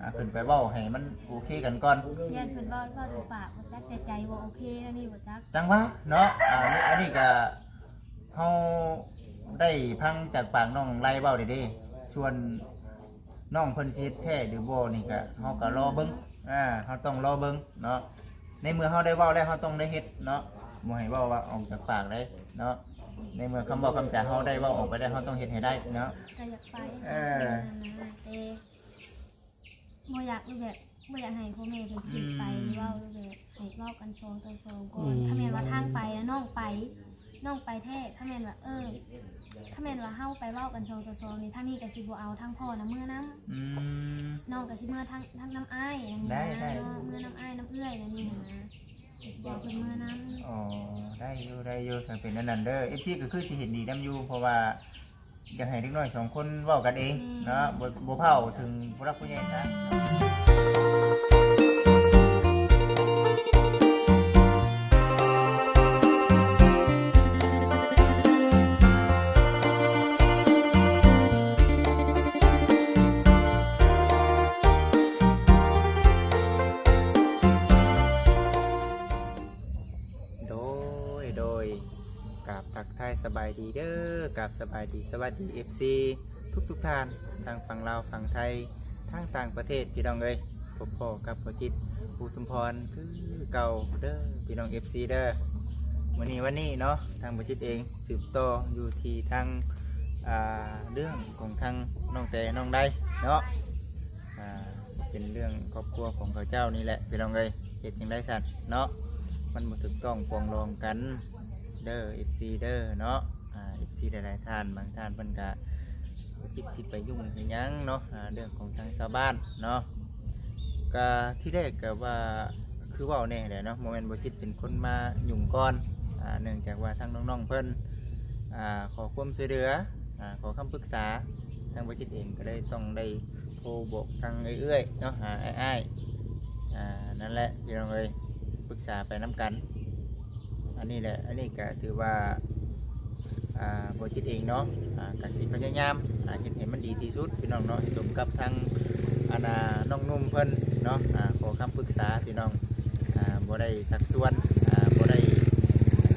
ອ່າ ຂຶ້ນໄປເວົ້າໃຫ້ມັນໂອເຄກັນກ່ອນ. ຢ້ານເພິ່ນເວົ້າ ເວົ້າແຕ່ປາກບໍ່ຈັກ ແຕ່ໃຈບໍ່ໂອເຄແນວນີ້ບໍ່ຈັກ. ຈັ່ງວ່າເນາະ ອ່າ ອັນນີ້ກໍເຮົາໄດ້ຟັງຈາກປາກນ້ອງໄລເວົ້າເດ້. ສ່ວນນ້ອງເພິ່ນຊິເຮັດແທ້ຫຼືບໍ່ນີ້ກໍ ເຮົາກໍລໍເບິ່ງ ອ່າ ເຮົາຕ້ອງລໍເບິ່ງເນາະ. ໃນເມື່ອເຮົາໄດ້ເວົ້າແລ້ວ ເຮົາຕ້ອງໄດ້ເຮັດເນາະ. ບໍ່ໃຫ້ເວົ້າວ່າອອກຈາກປາກເດ້ເນາະ. ໃນເມື່ອຄຳເວົ້າຄຳຈາເຮົາໄດ້ເວົ້າອອກໄປແລ້ວ ເຮົາຕ້ອງເຮັດໃຫ້ໄດ້ເນາະ. ກໍຢາກໄປ ເອີ ແຕ່ ບໍ່ຢາກ ແບບ ບໍ່ຢາກໃຫ້ພໍ່ແມ່ເພິ່ນຄິດໄປ ອືມ ເວົ້າແບບໃຫ້ເວົ້າກັນສອງຕໍ່ສອງກ່ອນ. ອືມ ຖ້າແມ່ນວ່າທາງໄປນະ ນ້ອງໄປ ນ້ອງໄປແທ້. ຖ້າແມ່ນວ່າ ເອີ ຖ້າແມ່ນວ່າເຮົາໄປເວົ້າກັນສອງຕໍ່ສອງນີ້ ທາງນີ້ກໍຊິບໍ່ເອົາທາງພໍ່ນຳເມືອນຳ. ອືມ ນ້ອງກໍຊິເມືອທາງ ທາງນຳອ້າຍອັນນີ້ນະ. ໄດ້ ໄດ້ ເນາະ ເມືອນຳອ້າຍນຳເອື້ອຍອັນນີ້ນະ ກໍຊິບໍ່ເພິ່ນເມືອນຳ. ອໍ ໄດ້ຢູ່ ໄດ້ຢູ່. ຄັນເປັນອັນນັ້ນເດີ ເອັຟຊີກໍຄືຊິເຫັນດີນຳຢູ່ ເພາະວ່າ ຢາກໃຫ້ເດັກນ້ອຍສອງຄົນເວົ້າກັນເອງ ອືມ ເນາະ ບໍ່ ບໍ່ເວົ້າເຖິງຜູ້ຫຼັກຜູ້ໃຫຍ່ຊະ. ໂດຍ ໂດຍ ກາບທັກທາຍສະບາຍດີເດີ ກາບສະບາຍດີ ສະຫວັດດີ ເອັຟຊີ ທຸກໆທ່ານ ທັງຝັ່ງລາວ ຝັ່ງໄທ ທັງຕ່າງປະເທດ ພີ່ນ້ອງເອີຍ. ພົບພໍ້ກັບບໍ່ຈິດ ພູສົມພອນ ຄືເກົ່າເດີ ພີ່ນ້ອງ ເອັຟຊີ ເດີ. ມື້ນີ້ວັນນີ້ເນາະ ທາງບໍ່ຈິດເອງສືບຕໍ່ຢູ່ທີ່ທາງ ອ່າ ເລື່ອງຂອງທາງນ້ອງແຕນ້ອງໄດເນາະ. ອ່າ ເປັນເລື່ອງຄອບຄົວຂອງເຂົາເຈົ້ານີ້ແຫຼະ ພີ່ນ້ອງເອີຍ. ເຮັດຈັ່ງໃດຊັ້ນເນາະ ມັນບໍ່ຖືກຕ້ອງປອງດອງກັນເດີ ເອັຟຊີ ເດີເນາະ. ອ່າ ເອັຟຊີ ຫຼາຍໆທ່ານ ບາງທ່ານເພິ່ນກະບໍ່ຄິດຊິໄປຫຍຸ້ງເຮັດຫຍັງເນາະ ອ່າ ເລື່ອງຂອງທາງຊາວບ້ານເນາະ. ກະທີແລກກະວ່າຄືເວົ້າແນ່ແຫຼະເນາະ ບໍ່ແມ່ນບໍ່ຈິດເປັນຄົນມາຫຍຸ້ງກ່ອນ. ອ່າ ເນື່ອງຈາກວ່າທາງນ້ອງໆເພິ່ນ ອ່າ ຂໍຄວາມຊ່ວຍເຫຼືອ ອ່າ ຂໍຄຳປຶກສາ ທາງບໍ່ຈິດເອງກໍເລີຍຕ້ອງໄດ້ ໂທບອກທາງເອື້ອຍໆເນາະ ຫາອ້າຍໆ ອ່າ ນັ້ນແຫຼະ ພີ່ນ້ອງເອີຍ ປຶກສາໄປນຳກັນ. ອັນນີ້ແຫຼະ ອັນນີ້ກະຖືວ່າ ອ່າ ບໍ່ຈິດເອງເນາະ ອ່າ ກະຊິພະຍາຍາມ ອ່າ ເຮັດໃຫ້ມັນດີທີ່ສຸດ ພີ່ນ້ອງເນາະ ໃຫ້ສົມກັບທາງ ອັນນ່າ ນ້ອງໜຸ່ມເພິ່ນເນາະ ອ່າ ຂໍຄຳປຶກສາ ພີ່ນ້ອງ ອ່າ ບໍ່ໄດ້ຊັກຊວນ ອ່າ ບໍ່ໄດ້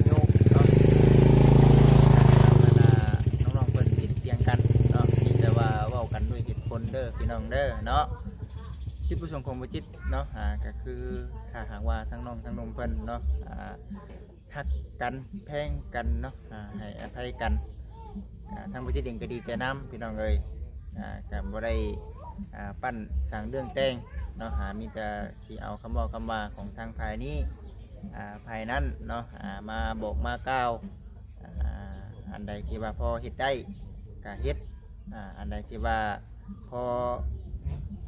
ໂຍກເນາະ ອັນນ່າ ນ້ອງໆເພິ່ນຜິດຖຽງກັນເນາະ ມີແຕ່ວ່າເວົ້າກັນດ້ວຍເຫດຜົນເດີ ພີ່ນ້ອງເດີເນາະ. ຈຸດປະສົງຂອງບໍ່ຈິດເນາະ ອ່າ ກໍຄືຖ້າຫາກວ່າທັງນ້ອງທັງໜຸ່ມເພິ່ນເນາະ ອ່າ ຮັກກັນແພງກັນເນາະ ອ່າ ໃຫ້ອະໄພກັນ ອ່າ ທາງບໍ່ຈິດເອງກໍດີໃຈນຳ ພີ່ນ້ອງເອີຍ ອ່າ ກໍບໍ່ໄດ້ ອ່າ ປັ້ນສ້າງເລື່ອງແຕ່ງເນາະ ອ່າ ມີແຕ່ຊິເອົາຄຳເວົ້າຄຳວ່າຂອງທາງຝ່າຍນີ້ ອ່າ ຝ່າຍນັ້ນເນາະ ອ່າ ມາບອກມາກ່າວ ອ່າ ອັນໃດທີ່ວ່າພໍເຮັດໄດ້ກໍເຮັດ ອ່າ ອັນໃດທີ່ວ່າພໍ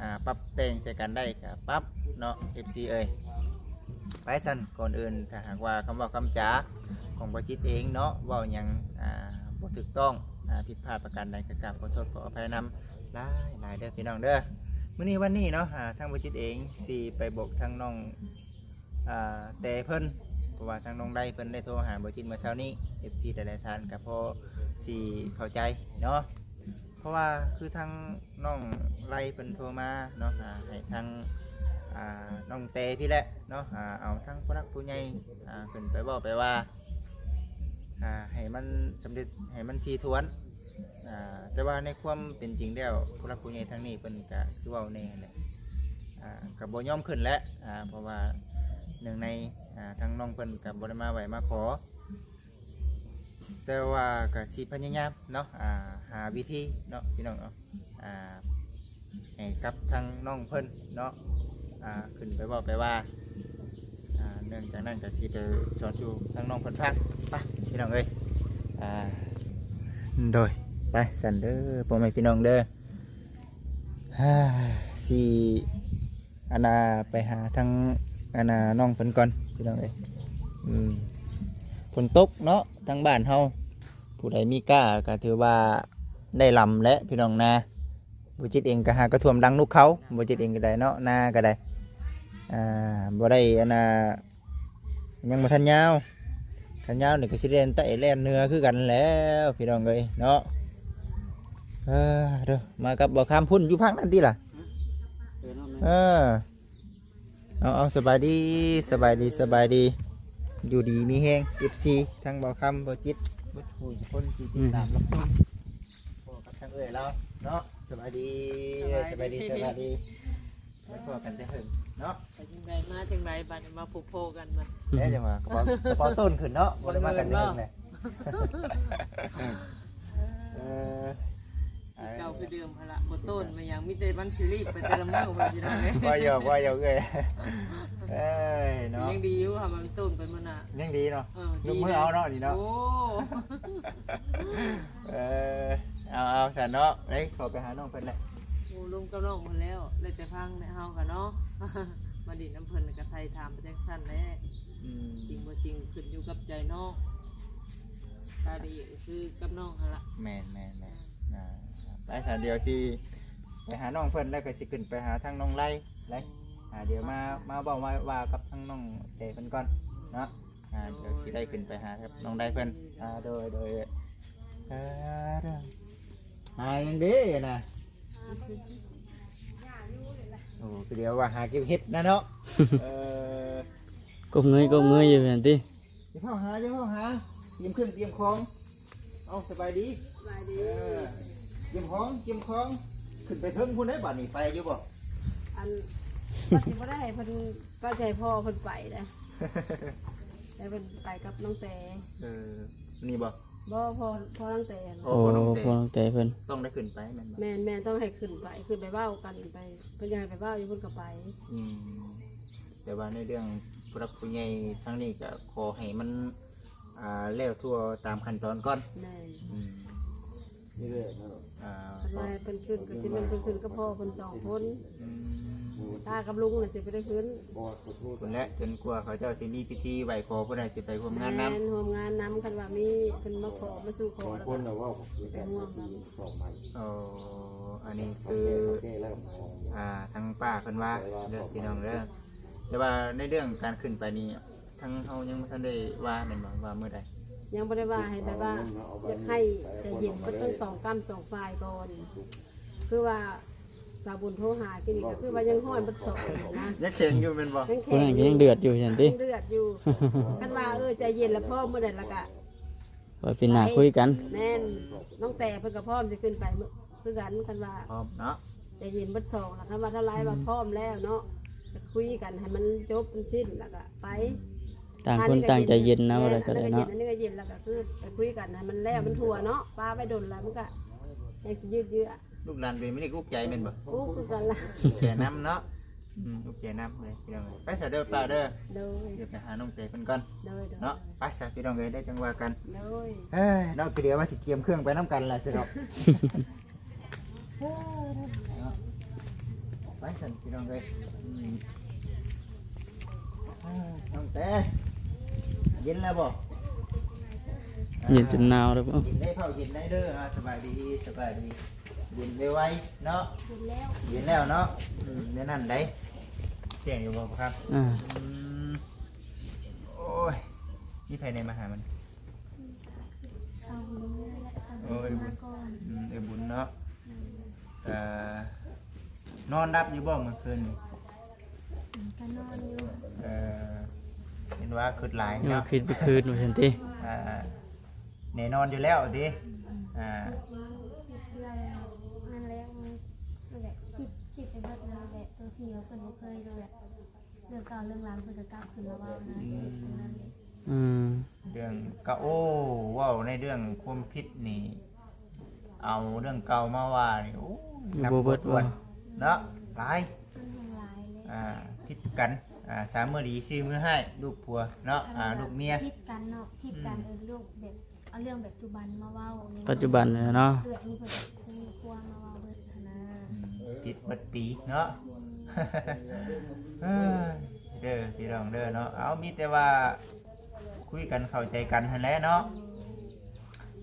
ອ່າ ປັບແຕ່ງໃສ່ກັນໄດ້ກໍປັບເນາະ ເອັຟຊີ ເອີຍ. ໄປຊັ້ນ ກ່ອນອື່ນຖ້າຫາກວ່າຄຳເວົ້າຄຳຈາຂອງບໍ່ຈິດເອງເນາະ ເວົ້າຫຍັງ ອ່າ ບໍ່ຖືກຕ້ອງ ອ່າ ຜິດພາດປະການໃດ ກໍກາບຂໍໂທດຂໍອະໄພນຳຫຼາຍໆເດີ ພີ່ນ້ອງເດີ. ມື້ນີ້ວັນນີ້ເນາະ ອ່າ ທາງບໍ່ຈິດເອງຊິໄປບອກທາງນ້ອງ ອ່າ ແຕ່ເພິ່ນ ເພາະວ່າທາງນ້ອງໄດເພິ່ນໄດ້ໂທຫາບໍ່ຈິດເມື່ອເຊົ້ານີ້ ເອັຟຊີ ຫຼາຍໆທ່ານກໍພໍຊິເຂົ້າໃຈເນາະ ເພາະວ່າຄືທາງນ້ອງໄລເພິ່ນໂທມາເນາະ ອ່າ ໃຫ້ທາງ ອ່າ ນ້ອງແຕ່ພີ້ແຫຼະເນາະ ອ່າ ເອົາທາງຜູ້ຫຼັກຜູ້ໃຫຍ່ ອ່າ ຂຶ້ນໄປເວົ້າໄປວ່າ ອ່າ ໃຫ້ມັນສຳເລັດ ໃຫ້ມັນຖີ່ຖ້ວນ ອ່າ ແຕ່ວ່າໃນຄວາມເປັນຈິງແລ້ວ ຜູ້ຫຼັກຜູ້ໃຫຍ່ທາງນີ້ເພິ່ນກະຄືເວົ້າແນ່ແຫຼະ ອ່າ ກະບໍ່ຍອມຂຶ້ນແຫຼະ ອ່າ ເພາະວ່າເນື່ອງໃນ ອ່າ ທາງນ້ອງເພິ່ນກະບໍ່ໄດ້ມາໄຫວ້ມາຂໍ ແຕ່ວ່າກະຊິພະຍາຍາມເນາະ ອ່າ ຫາວິທີເນາະ ພີ່ນ້ອງເນາະ ອ່າ ໃຫ້ກັບທາງນ້ອງເພິ່ນເນາະ ອ່າ ຂຶ້ນໄປເວົ້າໄປວ່າ ອ່າ ເນື່ອງຈາກນັ້ນກໍຊິໄປສອນສູ່ທາງນ້ອງເພິ່ນຟັງ ໄປພີ່ນ້ອງເອີຍ ອ່າ ໂດຍ ໄປຊັ້ນເດີ ພໍ່ແມ່ພີ່ນ້ອງເດີ ອ່າ ຊິ ອັນນ່າ ໄປຫາທາງ ອັນນ່າ ນ້ອງເພິ່ນກ່ອນ ພີ່ນ້ອງເອີຍ ອືມ ຝົນຕົກເນາະ ທາງບ້ານເຮົາ ຜູ້ໃດມີກ້າກໍຖືວ່າໄດ້ລຳແຫຼະ ພີ່ນ້ອງນາ ບໍ່ຈິດເອງກໍຫາກະຖ້ວມດັງນຸກເຂົາ ບໍ່ຈິດເອງກໍໄດ້ເນາະ ນາກໍໄດ້ ອ່າ ບໍ່ໄດ້ ອັນນ່າ ຍັງບໍ່ທັນຍາວ ຄັນຍາວນີ້ກໍຊິແລ່ນໃຕ້ແລ່ນເໜືອຄືກັນແລ້ວ ພີ່ນ້ອງເອີຍເນາະ ເອີ ເດີ ມາກັບບໍ່ຄຳພຸ້ນ ຢູ່ພາກນັ້ນຕິລະ ເອີ ເນາະ ແ ເອີ ເອົາ ເອົາ ສະບາຍດີ ສະບາຍດີ ສະບາຍດີ ຢູ່ດີມີແຮງ ເອັຟຊີ ທັງບ່າວຄຳ ບ່າວຈິດ ເບິດຜູ້ທຸກຄົນທີ່ຕິດຕາມ ອືມ ຮັບຊົມ ພໍ້ກັບທາງເອື້ອຍລາວເນາະ ສະບາຍດີ ສະບາຍດີ ສະບາຍດີ ສະບາຍດີ ໄດ້ພໍ້ກັນແຕ່ເຫິງເນາະ ໄປຈັ່ງໃດມາຈັ່ງໃດ ບາດນີ້ມາພົບພໍ້ກັນມັນ ເອີ ຈັ່ງວ່າ ກະເປົາ ກະເປົາໂຕນຂຶ້ນເນາະ ບໍ່ໄດ້ມາກັນແຕ່ເຫິງແຫຼະ ເອີ ເອີ ຄືເກົ່າຄືເດີມຫັ້ນລະ ບໍ່ໂຕນມາຫຍັງ ມີແຕ່ມັນຊິລີບໄປແຕ່ລະມື້ພຸ້ນພີ່ນ້ອງເອີຍ ວ່າຫຍອກ ວ່າຫຍອກເອື້ອຍ ເອີຍເນາະ ຍັງດີຢູ່ຫາມັນໂຕນໄປມື້ໜ້າ ຍັງດີເນາະ ເອີ ນຸ່ມມືເອົາເນາະນີ້ເນາະ ໂອ້ ເອີ ເອົາ ເອົາຊັ້ນເນາະ ໄດ້ເຂົ້າໄປຫານ້ອງເພິ່ນແຫຼະ ໂອ້ ລົມກັບນ້ອງເພິ່ນແລ້ວ ແລ້ວແຕ່ຟັງແຫຼະ ເຮົາກະເນາະ ມາດິນນຳເພິ່ນກະໄຖ່ຖາມໄປຈັ່ງຊັ້ນແຫຼະ ອືມ ຈິງບໍ່ຈິງຂຶ້ນຢູ່ກັບໃຈນ້ອງ ຕາດີກະຄືກັບນ້ອງຫັ້ນລະ ແມ່ນໆໆ ອ່າ ໄປຊະ ດຽວຊິໄປຫານ້ອງເພິ່ນ ແລ້ວກະຊິຂຶ້ນໄປຫາທາງນ້ອງໄລ ໄລ ອ່າ ດຽວມາ ມາເວົ້າມາວ່າກັບທາງນ້ອງແຕເພິ່ນກ່ອນເນາະ ອ່າ ໂດຍ ດຽວຊິໄດ້ຂຶ້ນໄປຫາກັບນ້ອງໄລເພິ່ນ ອ່າ ໂດຍ ໂດຍ ເອີ ຫາຫຍັງເດ້ນະ ໂອ້ ຄືດຽວວ່າຫາເກັບເຫັດນະເນາະ ເອີ ກົ້ມເງີຍ ກົ້ມເງີຍຢູ່ຫັ້ນຕິ ຢ່າຟ້າວຫາ ຢ່າຟ້າວຫາ ຕຽມເຄື່ອງຕຽມຂອງ ເອົາ ສະບາຍດີ ສະບາຍດີ ເອີ ຕຽມຂອງ ຕຽມຂອງ ຂຶ້ນໄປເທິງພຸ້ນເດ້ ບາດນີ້ໄປຢູ່ບໍ່ ອັນ ວ່າຊິບໍ່ໄດ້ໃຫ້ເພິ່ນ ວ່າຊິໃຫ້ພໍ່ເພິ່ນໄປເດ້ ແຕ່ເພິ່ນໄປກັບນ້ອງແຕ ເອີ ນີ້ບໍ່ ບໍ່ ພໍ່ ພໍ່ນາງແຕ ໂອ້ ພໍ່ນ້ອງແຕ ພໍ່ນ້ອງແຕເພິ່ນ ຕ້ອງໄດ້ຂຶ້ນໄປແມ່ນບໍ່ ແມ່ນໆ ຕ້ອງໃຫ້ຂຶ້ນໄປ ຂຶ້ນໄປເວົ້າກັນໄປ ເພິ່ນຢາກໃຫ້ໄປເວົ້າຢູ່ ເພິ່ນກະໄປ ອືມ ແຕ່ວ່າໃນເລື່ອງຜູ້ຫຼັກຜູ້ໃຫຍ່ທາງນີ້ກະຂໍໃຫ້ມັນ ອ່າ ແລ້ວທົ່ວຕາມຂັ້ນຕອນກ່ອນ ແມ່ນ ອືມ ນີ້ເລີຍເນາະ ອ່າ ຄັນວ່າໃຫ້ເພິ່ນຂຶ້ນກະຊິແມ່ນເພິ່ນຂຶ້ນກັບພໍ່ເພິ່ນສອງຄົນ ອືມ ຕາກັບລຸງນະຊິບໍ່ໄດ້ຂຶ້ນ ພຸ້ນແຫຼະ ຈົນກວ່າເຂົາເຈົ້າຊິມີພິທີໄຫວ້ຂໍ ຜູ້ໃດຊິໄປຮ່ວມງານນຳ ແມ່ນ ຮ່ວມງານນຳ ຄັນວ່າມີເພິ່ນມາຂໍ ມາສູ່ຂໍ ແລ້ວກະໄປຮ່ວມນຳ ອໍ ອັນນີ້ຄື ອ່າ ທາງປ້າເພິ່ນວ່າເດີ ພີ່ນ້ອງເດີ ແຕ່ວ່າໃນເລື່ອງການຂຶ້ນໄປນີ້ ທາງເຮົາຍັງບໍ່ທັນໄດ້ວ່າແມ່ນບໍ່ ວ່າມື້ໃດ ຍັງບໍ່ໄດ້ວ່າ ໃຫ້ແບບວ່າ ຢາກໃຫ້ໃຈເຢັນເບິດທັງສອງກ້ຳສອງຝ່າຍກ່ອນ ຄືວ່າສາວບຸນໂທຫາກິນນີ້ ກະຄືວ່າຍັງຮ້ອນເບິດສອງນະ ຍັງແຂງຢູ່ແມ່ນບໍ່ ຍັງແຂງ ຜູ້ນັ້ນກະຍັງເດືອດຢູ່ຊັ້ນຕິ ຍັງເດືອດຢູ່ ຄັນວ່າ ເອີ ໃຈເຢັນລະພ້ອມມື້ໃດລະກະ ໄວ້ປີໜ້າຄຸຍກັນ ແມ່ນ ນ້ອງແຕເພິ່ນກະພ້ອມຊິຂຶ້ນໄປ ຄືກັນ ຄັນວ່າ ພ້ອມເນາະ ໃຈເຢັນເບິດສອງລະ ຄັນວ່າທາງລາຍວ່າ ອືມ ພ້ອມແລ້ວເນາະ ກະຄຸຍກັນໃຫ້ມັນຈົບມັນສິ້ນລະກະໄປ ຕ່າງຄົນຕ່າງໃຈເຢັນນະ ແມ່ນ ວ່າໄດ້ກະໄດ້ເນາະ ອັນນີ້ກະເຢັນລະກະຄືໄປຄຸຍກັນໃຫ້ມັນແລ້ວມັນທົ່ວເນາະ ປະໄວ້ດົນລະມັນກະຍັງຊິຍືດເຍື້ອ ລູກຫຼານເປັນແມ່ເດັກອຸກໃຈແມ່ນບໍ່ ອຸກຄືກັນລະ ອຸກໃຈນຳເນາະ ອືມ ອຸກໃຈນຳເລີຍພີ່ນ້ອງເອີຍ ໄປຊະເດີປ້າເດີ ໂດຍ ດຽວໄປຫານ້ອງແຕເພິ່ນກ່ອນ ໂດຍ ໂດຍ ເນາະ ໄປຊະພີ່ນ້ອງເອີຍ ໄດ້ຈັ່ງວ່າກັນ ໂດຍ ເອີ ເນາະ ກະດຽວວ່າຊິກຽມເຄື່ອງໄປນຳກັນລະຊິດອກ ເນາະ ໄປຊັ້ນພີ່ນ້ອງເອີຍ ອືມ ເອີ ນ້ອງແຕ ເຢັນແລ້ວບໍ່ ເຢັນຈົນໜາວແລ້ວບໍ່ ເຢັນໄດ້ ເຂົ້າເຢັນໄດ້ເດີ ອ່າ ສະບາຍດີ ສະບາຍດີ ເຢັນໄວໆເນາະ ເຢັນແລ້ວ ເຢັນແລ້ວເນາະ ອືມ ແນວນັ້ນໃດ ແຈ້ງຢູ່ບໍ່ພໍ່ຄຳ ອ່າ ອືມ ໂອ້ຍ ມີໃຜແດ່ມາຫາມັນ ສາວບຸນແຫຼະ ສາວບຸນ ໂອ້ຍ ມາກ່ອນ ອືມ ເອື້ອຍບຸນເນາະ ອືມ ເອີ ນອນຫຼັບຢູ່ບໍ່ມື້ຄືນນີ້ ອືມ ກະນອນຢູ່ ເອີ ເຫັນວ່າຄຶດຫຼາຍເນາະ ຄິດເບິດຄືນວ່າຊັ້ນຕິ ອ່າ ແນ່ນອນຢູ່ແລ້ວຕິ ອືມ ອ່າ ຄິດເລື່ອງນັ້ນແຫຼະ ນັ້ນແຫຼະ ຄິດ ຄິດໄປເບິດນັ້ນແຫຼະ ໂຕທີ່ວ່າເພິ່ນບໍ່ເຄີຍ ແບບ ເລື່ອງເກົ່າເລື່ອງລາວເພິ່ນກະກັບຄືນມາເວົ້ານະ ອືມ ເລື່ອງເກົ່າ ໂອ້ ເວົ້າໃນເລື່ອງຄວາມຜິດນີ້ ເອົາເລື່ອງເກົ່າມາວ່ານີ້ ໂອ້ຍ ນັບບໍ່ຖ້ວນເນາະ ຫຼາຍ ມັນແຮ່ງຫຼາຍເລີຍ ອ່າ ຜິດກັນ ອ່າ ສາມມື້ດີ ສີ່ມື້ຮ້າຍ ລູກຜົວເນາະ ອ່າ ລູກເມຍ ຜິດກັນເນາະ ຜິດກັນ ອືມ ເອີ ລູກແບບ ເອົາເລື່ອງປັດຈຸບັນມາເວົ້າ ປັດຈຸບັນເນາະ ເອີ ອັນນີ້ເພິ່ນກະຄູຄວາມມາເວົ້າເບິດຫັ້ນນະ ອືມ ຜິດເບິດປີເນາະ ອືມ ເອີ ເດີພີ່ນ້ອງເດີເນາະ ເອົາ ມີແຕ່ວ່າຄຸຍກັນເຂົ້າໃຈກັນຫັ້ນແຫຼະເນາະ